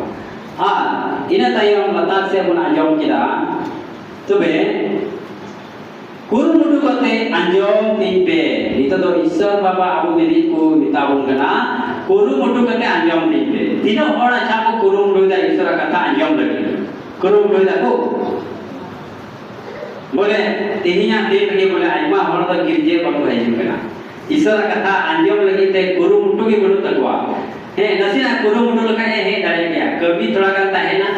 ᱟᱨ ᱤᱱᱟᱹ ᱛᱟᱭᱚᱢ ᱞᱟᱛᱟᱨ ᱥᱮᱫ ᱵᱚᱱ ᱟᱸᱡᱚᱢ ᱠᱮᱫᱟ, ᱛᱚᱵᱮ ᱠᱩᱨᱩᱢᱩᱴᱩ ᱠᱟᱛᱮ ᱟᱸᱡᱚᱢ ᱛᱤᱧ ᱯᱮ᱾ ᱱᱤᱛᱚᱜ ᱫᱚ ᱤᱥᱥᱚᱨ ᱵᱟᱵᱟ ᱟᱵᱚ ᱢᱤᱫ ᱠᱚ ᱢᱮᱛᱟ ᱵᱚᱱ ᱠᱟᱱᱟ, ᱠᱩᱨᱩᱢᱩᱴᱩ ᱠᱟᱛᱮ ᱟᱸᱡᱚᱢ ᱛᱤᱧ ᱯᱮ᱾ ᱛᱤᱱᱟᱹᱜ ᱦᱚᱲ ᱟᱪᱪᱷᱟ ᱠᱚ ᱠᱩᱨᱩᱢᱩᱴᱩᱭᱮᱫᱟ ᱤᱥᱥᱚᱨᱟᱜ ᱠᱟᱛᱷᱟ ᱟᱸᱡᱚᱢ ᱞᱟᱹᱜᱤᱫ? ᱠᱩᱨᱩᱢᱩᱴᱩᱭ ᱫᱟᱠᱚ? ᱵᱚᱞᱮ, ᱛᱮᱦᱮᱧᱟᱜ ᱫᱤᱱ ᱨᱮᱜᱮ ᱵᱚᱞᱮ ᱟᱭᱢᱟ ᱦᱚᱲ ᱫᱚ ᱜᱤᱨᱡᱟᱹ ᱵᱟᱠᱚ ᱦᱤᱡᱩᱜ ᱠᱟᱱᱟ᱾ ᱤᱥᱚᱨᱟᱜ ᱠᱟᱛᱷᱟ ᱟᱸᱡᱚᱢ ᱞᱟᱹᱜᱤᱫ ᱛᱮ ᱠᱩᱨᱩᱢᱩᱴᱩ ᱜᱮ ᱵᱟᱹᱱᱩᱜ ᱛᱟᱠᱚᱣᱟ᱾ ᱦᱮᱸ, ᱱᱟᱥᱮᱱᱟᱜ ᱠᱩᱨᱩᱢᱩᱴᱩ ᱞᱮᱠᱷᱟᱡ ᱮ ᱦᱮᱡ ᱫᱟᱲᱮᱭᱟᱜ ᱜᱮᱭᱟ᱾ ᱠᱟᱹᱢᱤ ᱛᱷᱚᱲᱟ ᱜᱟᱱ ᱛᱟᱦᱮᱱᱟ,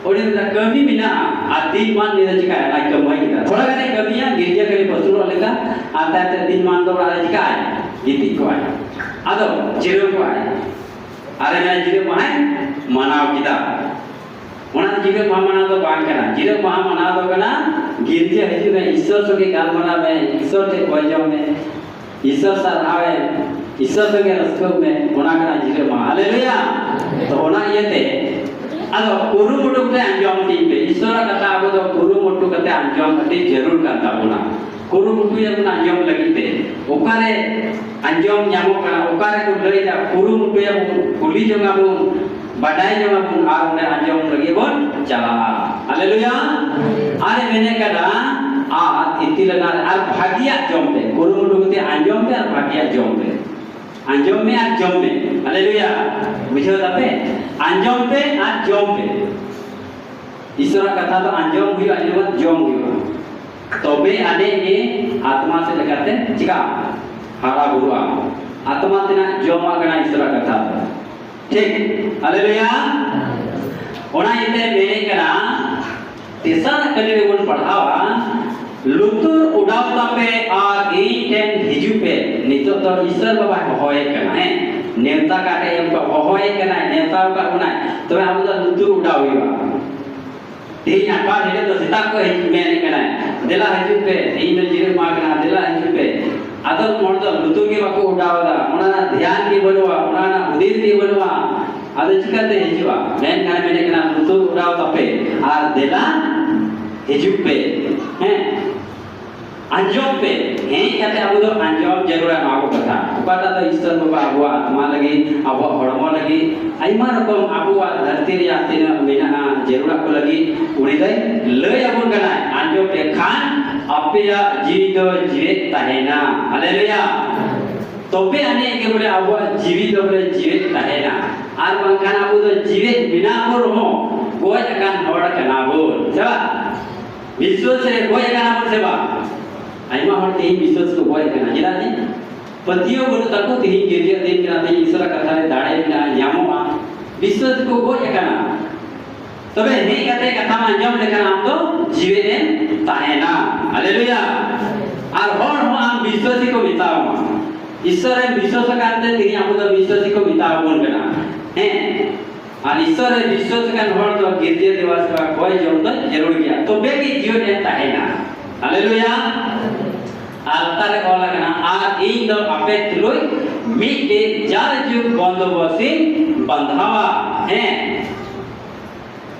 ᱩᱱᱤ ᱢᱮᱱᱫᱟ, "ᱠᱟᱹᱢᱤ ᱢᱮᱱᱟᱜᱼᱟ, ᱟᱨ ᱫᱤᱱ ᱢᱟᱱ ᱱᱤᱭᱟᱹ ᱫᱚ ᱪᱤᱠᱟᱭᱟ? ᱚᱱᱟ ᱠᱟᱹᱢᱤ ᱜᱮ ᱛᱷᱚᱲᱟ ᱜᱟᱱᱮ ᱠᱟᱹᱢᱤᱭᱟ, ᱜᱤᱨᱡᱟᱹ ᱠᱷᱟᱹᱞᱤ ᱯᱟᱹᱥᱩᱞᱚᱜ ᱞᱮᱠᱟ, ᱟᱨ ᱛᱟᱭᱚᱢ ᱛᱮ ᱫᱤᱱ ᱢᱟᱱ ᱫᱚ ᱚᱲᱟᱜ ᱨᱮ ᱪᱤᱠᱟᱭᱟ? ᱜᱤᱛᱤᱡ ᱠᱚᱜᱼᱟᱭ, ᱟᱫᱚ ᱡᱤᱨᱟᱹᱣ ᱠᱚᱜᱼᱟᱭ, ᱟᱨ ᱮ ᱢᱮᱱᱟ ᱡᱤᱨᱟᱹᱜ ᱢᱟᱦᱟᱭ ᱢᱟᱱᱟᱣ ᱠᱮᱫᱟ᱾" ᱚᱱᱟ ᱡᱤᱨᱟᱹᱜ ᱢᱟᱦᱟ ᱢᱟᱱᱟᱣ ᱫᱚ ᱵᱟᱝ ᱠᱟᱱᱟ᱾ ᱡᱤᱨᱟᱹᱜ ᱢᱟᱦᱟ ᱢᱟᱱᱟᱣ ᱫᱚ ᱠᱟᱱᱟ, ᱜᱤᱨᱡᱟᱹ ᱦᱤᱡᱩᱜ ᱢᱮ, ᱤᱥᱥᱚᱨ ᱥᱚᱸᱜᱮ ᱜᱟᱞᱢᱟᱨᱟᱣ ᱢᱮ, ᱤᱥᱥᱚᱨ ᱴᱷᱮᱱ ᱠᱚᱭ ᱡᱚᱝ ᱢᱮ, ᱤᱥᱥᱚᱨ ᱥᱟᱨᱦᱟᱣ ᱮᱢ, ᱤᱥᱥᱚᱨ ᱥᱚᱸᱜᱮ ᱨᱟᱹᱥᱠᱟᱹᱜ ᱢᱮ, ᱚᱱᱟ ᱠᱟᱱᱟ ᱡᱤᱨᱟᱹᱜ ᱢᱟᱦᱟ᱾ ᱦᱟᱞᱮᱞᱩᱭᱟ! ᱛᱚ ᱚᱱᱟ ᱤᱭᱟᱹᱛᱮ ᱟᱫᱚ ᱠᱩᱨᱩᱢᱩᱴᱩ ᱠᱟᱛᱮ ᱟᱸᱡᱚᱢ ᱛᱤᱧ ᱯᱮ᱾ ᱤᱥᱥᱚᱨᱟᱜ ᱠᱟᱛᱷᱟ ᱟᱵᱚ ᱫᱚ ᱠᱩᱨᱩᱢᱩᱴᱩ ᱠᱟᱛᱮ ᱟᱸᱡᱚᱢ ᱟᱹᱰᱤ ᱡᱟᱹᱨᱩᱲ ᱠᱟᱱ ᱛᱟᱵᱚᱱᱟ᱾ ᱠᱩᱨᱩᱢᱩᱴᱩᱭᱟᱵᱚᱱ ᱟᱸᱡᱚᱢ ᱞᱟᱹᱜᱤᱫ ᱛᱮ᱾ ᱚᱠᱟᱨᱮ ᱟᱸᱡᱚᱢ ᱧᱟᱢᱚᱜ ᱠᱟᱱᱟ, ᱚᱠᱟᱨᱮ ᱠᱚ ᱞᱟᱹᱭᱫᱟ, ᱠᱩᱨᱩᱢᱩᱴᱩᱭᱟᱵᱚᱱ, ᱠᱩᱞᱤ ᱡᱚᱝᱟᱵᱚᱱ, ᱵᱟᱰᱟᱭ ᱡᱚᱝᱟᱵᱚᱱ, ᱟᱨ ᱚᱸᱰᱮ ᱟᱸᱡᱚᱢ ᱞᱟᱹᱜᱤᱫ ᱵᱚᱱ ᱪᱟᱞᱟᱜᱼᱟ᱾ ᱦᱟᱞᱮᱞᱩᱭᱟ! ᱟᱨ ᱮ ᱢᱮᱱᱮᱫ ᱠᱟᱱᱟ, ᱟᱨ ᱤᱛᱤᱞ ᱟᱱᱟᱜ ᱨᱮ ᱟᱨ ᱵᱷᱟᱹᱜᱤᱭᱟᱜ ᱡᱚᱢ ᱯᱮ᱾ ᱠᱩᱨᱩᱢᱩᱴᱩ ᱠᱟᱛᱮ ᱟᱸᱡᱚᱢ ᱯᱮ ᱟᱨ ᱵᱷᱟᱹᱜᱤᱭᱟᱜ ᱡᱚᱢ ᱯᱮ᱾ ᱟᱸᱡᱚᱢ ᱢᱮ ᱟᱨ ᱡᱚᱢ ᱢᱮ᱾ ᱦᱟᱞᱮᱞᱩᱭᱟ! ᱵᱩᱡᱷᱟᱹᱣ ᱫᱟᱯᱮ? ᱟᱸᱡᱚᱢ ᱯᱮ ᱟᱨ ᱡᱚᱢ ᱯᱮ᱾ ᱤᱥᱚᱨᱟᱜ ᱠᱟᱛᱷᱟ ᱫᱚ ᱟᱸᱡᱚᱢ ᱦᱩᱭᱩᱜᱼᱟ, ᱟᱸᱡᱚᱢ ᱡᱚᱢ ᱦᱩᱭᱩᱜᱼᱟ᱾ ᱛᱚᱵᱮ ᱟᱹᱱᱤᱡ ᱜᱮ ᱟᱛᱢᱟ ᱥᱮᱫ ᱞᱮᱠᱟᱛᱮ ᱪᱤᱠᱟ ᱦᱟᱨᱟ ᱵᱩᱨᱩᱜᱼᱟ᱾ ᱟᱛᱢᱟ ᱛᱮᱱᱟᱜ ᱡᱚᱢᱟᱜ ᱠᱟᱱᱟ ᱤᱥᱚᱨᱟᱜ ᱠᱟᱛᱷᱟ ᱫᱚ᱾ ᱴᱷᱤᱠ? ᱦᱟᱞᱮᱞᱩᱭᱟ! ᱚᱱᱟ ᱤᱭᱟᱹᱛᱮ ᱢᱮᱱᱮᱫ ᱠᱟᱱᱟ, ᱛᱮᱥᱟᱨ ᱠᱟᱹᱞᱤ ᱨᱮᱵᱚᱱ ᱯᱟᱲᱦᱟᱣᱟ, "ᱞᱩᱛᱩᱨ ᱚᱰᱟᱣ ᱛᱟᱯᱮ ᱟᱨ ᱤᱧ ᱴᱷᱮᱱ ᱦᱤᱡᱩᱜ ᱯᱮ᱾" ᱱᱤᱛᱚᱜ ᱫᱚ ᱤᱥᱚᱨ ᱵᱟᱵᱟᱭ ᱦᱚᱦᱚᱭᱮᱫ ᱠᱟᱱᱟ, ᱦᱮᱸ? ᱱᱮᱣᱛᱟ ᱠᱟᱛᱮ ᱮᱢ ᱠᱟᱜ, ᱦᱚᱦᱚᱭᱮᱫ ᱠᱟᱱᱟᱭ, ᱱᱮᱣᱛᱟ ᱟᱠᱟᱫ ᱵᱚᱱᱟᱭ᱾ ᱛᱚᱵᱮ ᱟᱵᱚ ᱫᱚ ᱞᱩᱛᱩᱨ ᱚᱰᱟᱣ ᱦᱩᱭᱩᱜᱼᱟ᱾ ᱛᱮᱦᱮᱧ ᱟᱴᱷᱣᱟᱨ ᱦᱤᱞᱳᱜ ᱫᱚ ᱥᱮᱛᱟᱜ ᱠᱷᱚᱱ ᱦᱤᱡᱩᱜ ᱢᱮᱱᱮᱫ ᱠᱟᱱᱟᱭ, "ᱫᱮᱞᱟ ᱦᱤᱡᱩᱜ ᱯᱮ, ᱛᱮᱦᱮᱧ ᱫᱚ ᱡᱤᱨᱟᱹᱜ ᱢᱟᱦᱟ ᱠᱟᱱᱟ, ᱫᱮᱞᱟ ᱦᱤᱡᱩᱜ ᱯᱮ᱾" ᱟᱫᱚᱢ ᱦᱚᱲ ᱫᱚ ᱞᱩᱛᱩᱨ ᱜᱮ ᱵᱟᱠᱚ ᱚᱰᱟᱣ ᱮᱫᱟ, ᱚᱱᱟ ᱨᱮᱱᱟᱜ ᱫᱷᱮᱭᱟᱱ ᱜᱮ ᱵᱟᱹᱱᱩᱜᱼᱟ, ᱚᱱᱟ ᱨᱮᱱᱟᱜ ᱦᱩᱫᱤᱥ ᱜᱮ ᱵᱟᱹᱱᱩᱜᱼᱟ᱾ ᱟᱫᱚ ᱪᱤᱠᱟᱛᱮ ᱦᱤᱡᱩᱜᱼᱟ? ᱢᱮᱱᱠᱷᱟᱱ ᱢᱮᱱᱮᱫ ᱠᱟᱱᱟ, "ᱞᱩᱛᱩᱨ ᱚᱰᱟᱣ ᱛᱟᱯᱮ ᱟᱨ ᱫᱮᱞᱟ ᱦᱤᱡᱩᱜ ᱯᱮ᱾" ᱦᱮᱸ, ᱟᱸᱡᱚᱢ ᱯᱮ, ᱦᱮᱡ ᱠᱟᱛᱮ ᱟᱵᱚ ᱫᱚ ᱟᱸᱡᱚᱢ ᱡᱟᱹᱨᱩᱲᱟ ᱱᱚᱣᱟ ᱠᱚ ᱠᱟᱛᱷᱟ᱾ ᱚᱠᱟᱴᱟᱜ ᱫᱚ ᱤᱥᱥᱚᱨ ᱵᱟᱵᱟ ᱟᱵᱚᱣᱟᱜ ᱟᱛᱢᱟ ᱞᱟᱹᱜᱤᱫ, ᱟᱵᱚᱣᱟᱜ ᱦᱚᱲᱢᱚ ᱞᱟᱹᱜᱤᱫ, ᱟᱭᱢᱟ ᱨᱚᱠᱚᱢ ᱟᱵᱚᱣᱟᱜ ᱫᱷᱟᱹᱨᱛᱤ ᱨᱮᱭᱟᱜ ᱛᱤᱱᱟᱹᱜ ᱢᱮᱱᱟᱜᱼᱟ ᱡᱟᱹᱨᱩᱲᱟ ᱠᱚ ᱞᱟᱹᱜᱤᱫ, ᱩᱱᱤ ᱫᱚᱭ ᱞᱟᱹᱭ ᱟᱵᱚᱱ ᱠᱟᱱᱟᱭ, ᱟᱸᱡᱚᱢ ᱯᱮ ᱠᱷᱟᱱ ᱟᱯᱮᱭᱟᱜ ᱡᱤᱣᱤ ᱫᱚ ᱡᱤᱣᱮᱫ ᱛᱟᱦᱮᱱᱟ᱾ ᱦᱟᱞᱮᱞᱩᱭᱟ᱾ ᱛᱚᱵᱮ ᱟᱹᱱᱤᱡ ᱜᱮ ᱵᱚᱞᱮ ᱟᱵᱚᱣᱟᱜ ᱡᱤᱣᱤ ᱫᱚ ᱵᱚᱞᱮ ᱡᱤᱣᱮᱫ ᱛᱟᱦᱮᱱᱟ᱾ ᱟᱨ ᱵᱟᱝᱠᱷᱟᱱ ᱟᱵᱚ ᱫᱚ ᱡᱤᱣᱮᱫ ᱢᱮᱱᱟᱜ ᱵᱚᱱ ᱨᱮᱦᱚᱸ ᱜᱚᱡ ᱟᱠᱟᱱ ᱦᱚᱲ ᱠᱟᱱᱟ ᱵᱚᱱ, ᱥᱮ ᱵᱟᱝ? ᱵᱤᱥᱣᱟᱥ ᱨᱮ ᱜᱚᱡ ᱟᱠᱟᱱᱟ ᱵᱚᱱ ᱥᱮ ᱵᱟᱝ? ᱟᱭᱢᱟ ᱦᱚᱲ ᱛᱮᱦᱮᱧ ᱵᱤᱥᱣᱟᱥ ᱠᱚ ᱜᱚᱡ ᱟᱠᱟᱱᱟ᱾ ᱪᱮᱫᱟᱜ ᱡᱮ ᱯᱟᱹᱛᱭᱟᱹᱣ ᱵᱟᱹᱱᱩᱜ ᱛᱟᱠᱚ, ᱛᱮᱦᱮᱧ ᱜᱤᱨᱡᱟᱹ ᱫᱤᱱ ᱠᱟᱱᱟ, ᱛᱮᱦᱮᱧ ᱤᱥᱚᱨᱟᱜ ᱠᱟᱛᱷᱟ ᱨᱮ ᱫᱟᱲᱮ ᱢᱮᱱᱟᱜᱼᱟ, ᱧᱟᱢᱚᱜᱼᱟ, ᱵᱤᱥᱣᱟᱥ ᱠᱚ ᱜᱚᱡ ᱟᱠᱟᱱᱟ᱾ ᱛᱚᱵᱮ ᱦᱮᱡ ᱠᱟᱛᱮ ᱠᱟᱛᱷᱟᱢ ᱟᱸᱡᱚᱢ ᱞᱮᱠᱷᱟᱱ ᱟᱢ ᱫᱚ ᱡᱤᱣᱮᱫ ᱮᱢ ᱛᱟᱦᱮᱱᱟ᱾ ᱦᱟᱞᱮᱞᱩᱭᱟ᱾ ᱟᱨ ᱦᱚᱲ ᱦᱚᱸ ᱟᱢ ᱵᱤᱥᱣᱟᱥᱤ ᱠᱚ ᱢᱮᱛᱟᱢᱟ᱾ ᱤᱥᱚᱨ ᱨᱮᱢ ᱵᱤᱥᱣᱟᱥ ᱟᱠᱟᱱ ᱛᱮ ᱛᱮᱦᱮᱧ ᱟᱵᱚ ᱫᱚ ᱵᱤᱥᱣᱟᱥᱤ ᱠᱚ ᱢᱮᱛᱟ ᱵᱚᱱ ᱠᱟᱱᱟ᱾ ᱦᱮᱸ, ᱟᱨ ᱤᱥᱚᱨ ᱨᱮ ᱵᱤᱥᱣᱟᱥ ᱟᱠᱟᱱ ᱦᱚᱲ ᱫᱚ ᱜᱤᱨᱡᱟᱹ ᱫᱮᱵᱟ ᱥᱮᱵᱟ ᱠᱚᱭ ᱡᱚᱢ ᱫᱚ ᱡᱟᱹᱨᱩᱲ ᱜᱮᱭᱟ, ᱛᱚᱵᱮ ᱜᱮ ᱡᱤᱭᱚᱱ ᱮ ᱛᱟᱦᱮᱱᱟ᱾ ᱦᱟᱞᱮᱞᱩᱭᱟ᱾ ᱟᱨ ᱞᱟᱛᱟᱨ ᱨᱮ ᱚᱞ ᱟᱠᱟᱱᱟ, ᱟᱨ ᱤᱧ ᱫᱚ ᱟᱯᱮ ᱛᱩᱞᱩᱡ ᱢᱤᱫᱴᱮᱡ ᱡᱟᱭᱡᱩᱜᱽ ᱵᱚᱱᱫᱚᱵᱚᱥ ᱤᱧ ᱵᱟᱸᱫᱷᱟᱣᱟ᱾ ᱦᱮᱸ,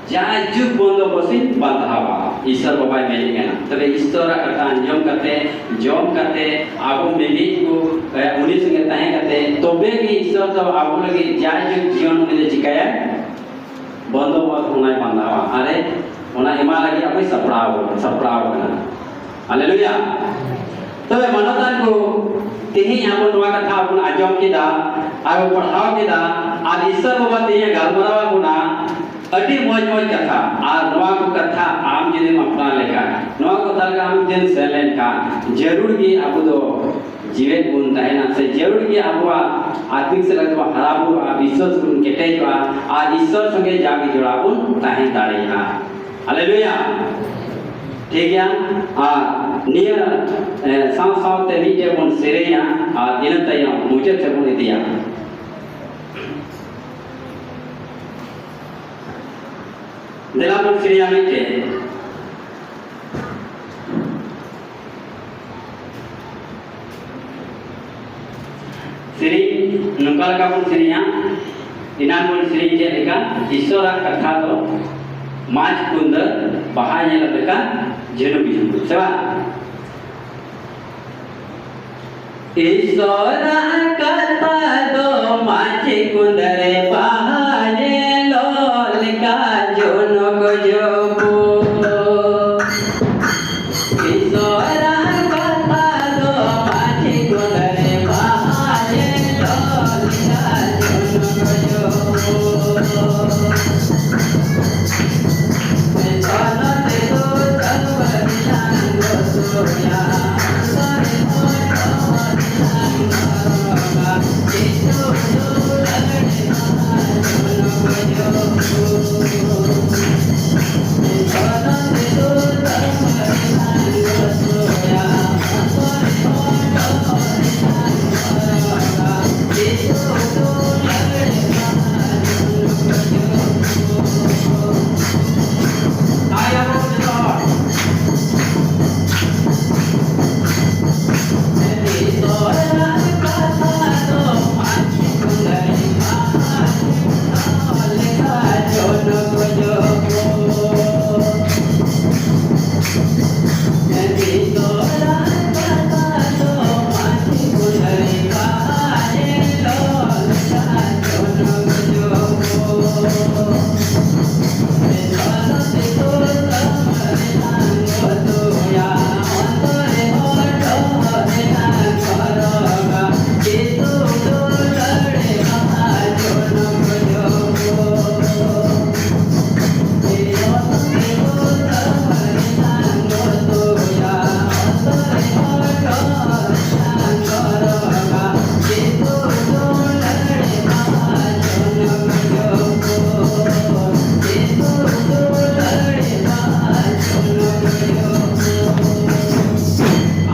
ᱡᱟᱭᱡᱩᱜᱽ ᱵᱚᱱᱫᱚᱵᱚᱥ ᱤᱧ ᱵᱟᱸᱫᱷᱟᱣᱟ, ᱤᱥᱚᱨ ᱵᱟᱵᱟᱭ ᱢᱮᱱᱮᱫ ᱠᱟᱱᱟ᱾ ᱛᱚᱵᱮ ᱤᱥᱚᱨᱟᱜ ᱠᱟᱛᱷᱟ ᱟᱸᱡᱚᱢ ᱠᱟᱛᱮ, ᱡᱚᱢ ᱠᱟᱛᱮ, ᱟᱵᱚ ᱢᱤᱢᱤᱫ ᱠᱚ, ᱮ, ᱩᱱᱤ ᱥᱚᱸᱜᱮ ᱛᱟᱦᱮᱸ ᱠᱟᱛᱮ, ᱛᱚᱵᱮ ᱜᱮ ᱤᱥᱚᱨ ᱫᱚ ᱟᱵᱚ ᱞᱟᱹᱜᱤᱫ ᱡᱟᱭᱡᱩᱜᱽ ᱡᱤᱭᱚᱱ ᱩᱱᱤ ᱫᱚ ᱪᱤᱠᱟᱭᱟ? ᱵᱚᱱᱫᱚᱵᱚᱥ ᱚᱱᱟᱭ ᱵᱟᱸᱫᱷᱟᱣᱟ᱾ ᱟᱨᱮ, ᱚᱱᱟ ᱮᱢᱟ ᱞᱟᱹᱜᱤᱫ ᱟᱵᱚᱭ ᱥᱟᱯᱲᱟᱣ, ᱥᱟᱯᱲᱟᱣ ᱠᱟᱱᱟ᱾ ᱦᱟᱞᱮᱞᱩᱭᱟ᱾ ᱛᱚᱵᱮ ᱢᱟᱱᱚᱛᱟᱱ ᱠᱚ, ᱛᱮᱦᱮᱧ ᱟᱵᱚ ᱱᱚᱣᱟ ᱠᱟᱛᱷᱟ ᱵᱚᱱ ᱟᱸᱡᱚᱢ ᱠᱮᱫᱟ, ᱟᱨ ᱵᱚᱱ ᱯᱟᱲᱦᱟᱣ ᱠᱮᱫᱟ, ᱟᱨ ᱤᱥᱚᱨ ᱵᱟᱵᱟ ᱛᱮᱦᱮᱧ ᱜᱟᱞᱢᱟᱨᱟᱣ ᱟᱵᱚᱱᱟ ᱟᱹᱰᱤ ᱢᱚᱡᱽ ᱢᱚᱡᱽ ᱠᱟᱛᱷᱟ᱾ ᱟᱨ ᱱᱚᱣᱟ ᱠᱚ ᱠᱟᱛᱷᱟ ᱟᱢ ᱡᱩᱫᱤᱢ ᱟᱯᱱᱟᱨ ᱞᱮᱠᱷᱟᱱ, ᱱᱚᱣᱟ ᱠᱚ ᱛᱟᱞᱟ ᱨᱮ ᱟᱢ ᱡᱩᱫᱤᱢ ᱥᱮᱱ ᱞᱮᱱᱠᱷᱟᱱ, ᱡᱟᱹᱨᱩᱲ ᱜᱮ ᱟᱵᱚ ᱫᱚ ᱡᱤᱣᱮᱫ ᱵᱚᱱ ᱛᱟᱦᱮᱱᱟ, ᱥᱮ ᱡᱟᱹᱨᱩᱲ ᱜᱮ ᱟᱵᱚᱣᱟᱜ ᱟᱛᱢᱤᱠ ᱥᱮᱫ ᱛᱮᱵᱚᱱ ᱦᱟᱨᱟ ᱵᱩᱨᱩᱜᱼᱟ, ᱵᱤᱥᱣᱟᱥ ᱵᱚᱱ ᱠᱮᱴᱮᱡᱚᱜᱼᱟ, ᱟᱨ ᱤᱥᱚᱨ ᱥᱚᱸᱜᱮ ᱡᱟᱜᱮ ᱡᱚᱲᱟᱣ ᱵᱚᱱ ᱛᱟᱦᱮᱸ ᱫᱟᱲᱮᱭᱟᱜᱼᱟ᱾ ᱦᱟᱞᱮᱞᱩᱭᱟ᱾ ᱴᱷᱤᱠ ᱜᱮᱭᱟ᱾ ᱟᱨ ᱱᱤᱭᱟᱹ, ᱮ, ᱥᱟᱶ ᱥᱟᱶᱛᱮ ᱢᱤᱫᱴᱮᱡ ᱵᱚᱱ ᱥᱮᱨᱮᱧᱟ, ᱟᱨ ᱤᱱᱟᱹ ᱛᱟᱭᱚᱢ ᱢᱩᱪᱟᱹᱫ ᱥᱮᱫ ᱵᱚᱱ ᱤᱫᱤᱭᱟ᱾ ᱫᱮᱞᱟ ᱵᱚᱱ ᱥᱮᱨᱮᱧᱟ ᱢᱤᱫᱴᱮᱡ᱾ ᱥᱮᱨᱮᱧ ᱱᱚᱝᱠᱟ ᱞᱮᱠᱟ ᱵᱚᱱ ᱥᱮᱨᱮᱧᱟ, ᱮᱱᱟᱱ ᱵᱚᱱ ᱥᱮᱨᱮᱧ ᱠᱮᱫ ᱞᱮᱠᱟ, ᱤᱥᱚᱨᱟᱜ ᱠᱟᱛᱷᱟ ᱫᱚ ᱢᱟᱡᱽ ᱠᱩᱱᱫᱟᱹ ᱵᱟᱦᱟ ᱧᱮᱞ ᱞᱮᱠᱟ ᱡᱷᱤᱱᱩᱠ ᱡᱷᱤᱱᱩᱠ, ᱥᱮ ᱵᱟᱝ? ᱤᱥᱚᱨᱟᱜ ᱠᱟᱛᱷᱟ ᱫᱚ ᱢᱟᱹᱡᱷᱤ ᱠᱩᱸᱫᱟᱹᱨᱮ ᱵᱟᱦᱟ ᱧᱮᱞᱚᱜ ᱞᱮᱠᱟ ᱡᱷᱩᱱᱩᱠ ᱡᱷᱩᱯᱩ᱾ ᱤᱥᱚᱨᱟᱜ ᱠᱟᱛᱷᱟ ᱫᱚ ᱢᱟᱹᱡᱷᱤ ᱠᱩᱸᱫᱟᱹᱨᱮ ᱵᱟᱦᱟ ᱧᱮᱞᱚᱜ ᱞᱮᱠᱟ ᱡᱷᱩᱱᱩᱠ ᱡᱷᱩᱯᱩ᱾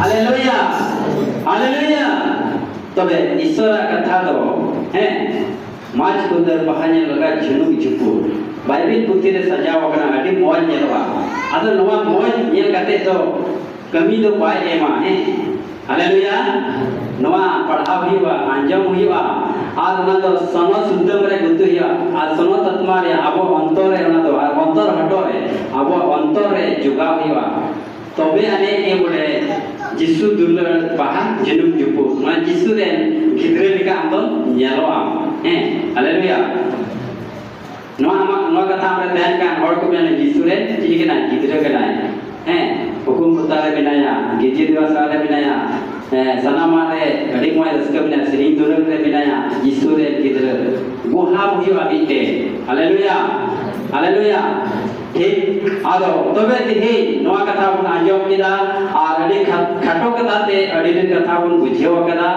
ᱦᱟᱞᱮᱞᱩᱭᱟ, ᱦᱟᱞᱮᱞᱩᱭᱟ᱾ ᱛᱚᱵᱮ ᱤᱥᱚᱨᱟᱜ ᱠᱟᱛᱷᱟ ᱫᱚ, ᱦᱮᱸ, ᱢᱟᱡᱽ ᱠᱩᱸᱫᱟᱹᱨ ᱵᱟᱦᱟ ᱧᱮᱞ ᱞᱮᱠᱟ ᱡᱷᱩᱱᱩᱠ ᱡᱷᱩᱯᱩᱨ᱾ ᱵᱟᱭᱵᱮᱞ ᱯᱩᱛᱷᱤ ᱨᱮ ᱥᱟᱡᱟᱣ ᱟᱠᱟᱱᱟ, ᱟᱹᱰᱤ ᱢᱚᱡᱽ ᱧᱮᱞᱚᱜᱼᱟ᱾ ᱟᱫᱚ ᱱᱚᱣᱟ ᱢᱚᱡᱽ ᱧᱮᱞ ᱠᱟᱛᱮ ᱫᱚ ᱠᱟᱹᱢᱤ ᱫᱚ ᱵᱟᱭ ᱮᱢᱟ, ᱦᱮᱸ? ᱦᱟᱞᱮᱞᱩᱭᱟ᱾ ᱱᱚᱣᱟ ᱯᱟᱲᱦᱟᱣ ᱦᱩᱭᱩᱜᱼᱟ, ᱟᱸᱡᱚᱢ ᱦᱩᱭᱩᱜᱼᱟ, ᱟᱨ ᱚᱱᱟ ᱫᱚ ᱥᱚᱱᱚ ᱥᱩᱛᱟᱹᱢ ᱨᱮ ᱜᱩᱛᱩ ᱦᱩᱭᱩᱜᱼᱟ, ᱟᱨ ᱥᱚᱱᱚ ᱛᱟᱛᱢᱟ ᱨᱮ ᱟᱵᱚ ᱚᱱᱛᱚᱨ ᱨᱮ ᱚᱱᱟ ᱫᱚ, ᱟᱨ ᱚᱱᱛᱚᱨ ᱦᱚᱴᱚᱜ ᱨᱮ ᱟᱵᱚ ᱚᱱᱛᱚᱨ ᱨᱮ ᱡᱚᱜᱟᱣ ᱦᱩᱭᱩᱜᱼᱟ᱾ ᱛᱚᱵᱮ ᱟᱹᱱᱤᱡ ᱜᱮ ᱵᱚᱞᱮ ᱡᱤᱥᱩ ᱫᱩᱞᱟᱹᱲ ᱵᱟᱦᱟ ᱡᱟᱹᱱᱩᱢ ᱡᱩᱯᱩᱜ, ᱱᱚᱣᱟ ᱡᱤᱥᱩ ᱨᱮᱱ ᱜᱤᱫᱽᱨᱟᱹ ᱞᱮᱠᱟ ᱟᱢ ᱫᱚᱢ ᱧᱮᱞᱚᱜᱼᱟ᱾ ᱦᱮᱸ, ᱦᱟᱞᱮᱞᱩᱭᱟ᱾ ᱱᱚᱣᱟ ᱟᱢᱟᱜ, ᱱᱚᱣᱟ ᱠᱟᱛᱷᱟ ᱟᱢᱨᱮ ᱛᱟᱦᱮᱱ ᱠᱷᱟᱱ, ᱦᱚᱲ ᱠᱚ ᱢᱮᱱᱟ, "ᱡᱤᱥᱩ ᱨᱮᱱ ᱪᱤᱞᱤ ᱠᱟᱱᱟᱭ? ᱜᱤᱫᱽᱨᱟᱹ ᱠᱟᱱᱟᱭ᱾ ᱦᱮᱸ, ᱦᱩᱠᱩᱢ ᱯᱚᱛᱟ ᱨᱮ ᱢᱮᱱᱟᱭᱟ, ᱜᱤᱨᱡᱟᱹ ᱫᱮᱵᱟᱥᱟ ᱨᱮ ᱢᱮᱱᱟᱭᱟ, ᱦᱮᱸ, ᱥᱟᱱᱟᱢᱟᱜ ᱨᱮ ᱟᱹᱰᱤ ᱢᱚᱡᱽ ᱨᱟᱹᱥᱠᱟᱹ ᱢᱮᱱᱟᱭᱟ, ᱥᱮᱨᱮᱧ ᱫᱩᱨᱟᱹᱝ ᱨᱮ ᱢᱮᱱᱟᱭᱟ, ᱡᱤᱥᱩ ᱨᱮᱱ ᱜᱤᱫᱽᱨᱟᱹ᱾" ᱜᱚᱦᱟᱵ ᱦᱩᱭᱩᱜᱼᱟ ᱢᱤᱫᱴᱮᱱ᱾ ᱦᱟᱞᱮᱞᱩᱭᱟ, ᱦᱟᱞᱮᱞᱩᱭᱟ᱾ ᱴᱷᱤᱠ᱾ ᱟᱫᱚ ᱛᱚᱵᱮ ᱛᱮᱦᱮᱧ ᱱᱚᱣᱟ ᱠᱟᱛᱷᱟ ᱵᱚᱱ ᱟᱸᱡᱚᱢ ᱠᱮᱫᱟ, ᱟᱨ ᱟᱹᱰᱤ ᱠᱷᱟ-, ᱠᱷᱟᱴᱚ ᱠᱟᱛᱷᱟ ᱛᱮ ᱟᱹᱰᱤ ᱰᱷᱮᱨ ᱠᱟᱛᱷᱟ ᱵᱚᱱ ᱵᱩᱡᱷᱟᱹᱣ ᱟᱠᱟᱫᱟ᱾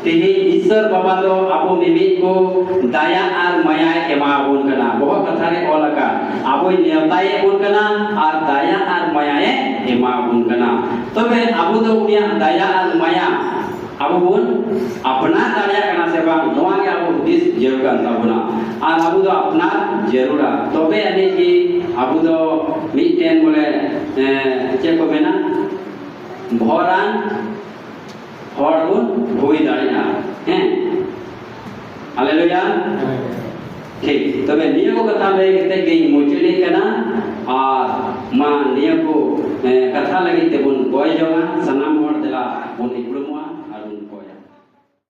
ᱛᱮᱦᱮᱧ ᱤᱥᱥᱚᱨ ᱵᱟᱵᱟ ᱫᱚ ᱟᱵᱚ ᱢᱤᱢᱤᱫ ᱠᱚ ᱫᱟᱭᱟ ᱟᱨ ᱢᱟᱭᱟᱭ ᱮᱢᱟ ᱵᱚᱱ ᱠᱟᱱᱟ᱾ ᱵᱚᱦᱚᱜ ᱠᱟᱛᱷᱟ ᱨᱮ ᱚᱞ ᱟᱠᱟᱫ, ᱟᱵᱚᱭ ᱱᱮᱣᱛᱟᱭᱮᱫ ᱵᱚᱱ ᱠᱟᱱᱟ ᱟᱨ ᱫᱟᱭᱟ ᱟᱨ ᱢᱟᱭᱟᱭ ᱮᱢᱟ ᱵᱚᱱ ᱠᱟᱱᱟ᱾ ᱛᱚᱵᱮ ᱟᱵᱚ ᱫᱚ ᱩᱱᱤᱭᱟᱜ ᱫᱟᱭᱟ ᱟᱨ ᱢᱟᱭᱟ ᱟᱵᱚ ᱵᱚᱱ ᱟᱯᱱᱟᱨ ᱫᱟᱲᱮᱭᱟᱜ ᱠᱟᱱᱟ ᱥᱮ ᱵᱟᱝ, ᱱᱚᱣᱟ ᱜᱮ ᱟᱵᱚ ᱦᱩᱫᱤᱥ ᱡᱟᱹᱨᱩᱲ ᱠᱟᱱ ᱛᱟᱵᱚᱱᱟ᱾ ᱟᱨ ᱟᱵᱚ ᱫᱚ ᱟᱯᱱᱟᱨ ᱡᱟᱹᱨᱩᱲᱟ, ᱛᱚᱵᱮ ᱟᱹᱱᱤᱡ ᱜᱮ ᱟᱵᱚ ᱫᱚ ᱢᱤᱫᱴᱮᱱ ᱵᱚᱞᱮ, ᱮᱸ, ᱪᱮᱫ ᱠᱚ ᱢᱮᱱᱟ, ᱵᱷᱚᱨᱟᱱ ᱦᱚᱲ ᱵᱚᱱ ᱦᱩᱭ ᱫᱟᱲᱮᱭᱟᱜᱼᱟ᱾ ᱦᱮᱸ, ᱦᱟᱞᱮᱞᱩᱭᱟ᱾ ᱴᱷᱤᱠ, ᱛᱚᱵᱮ ᱱᱤᱭᱟᱹ ᱠᱚ ᱠᱟᱛᱷᱟ ᱞᱟᱹᱭ ᱠᱟᱛᱮ ᱜᱮ ᱤᱧ ᱢᱩᱪᱟᱹᱫ ᱮᱫ ᱠᱟᱱᱟ᱾ ᱟᱨ ᱢᱟ ᱱᱤᱭᱟᱹ ᱠᱚ, ᱮᱸ, ᱠᱟᱛᱷᱟ ᱞᱟᱹᱜᱤᱫ ᱛᱮᱵᱚᱱ ᱠᱚᱭ ᱡᱚᱝᱟ᱾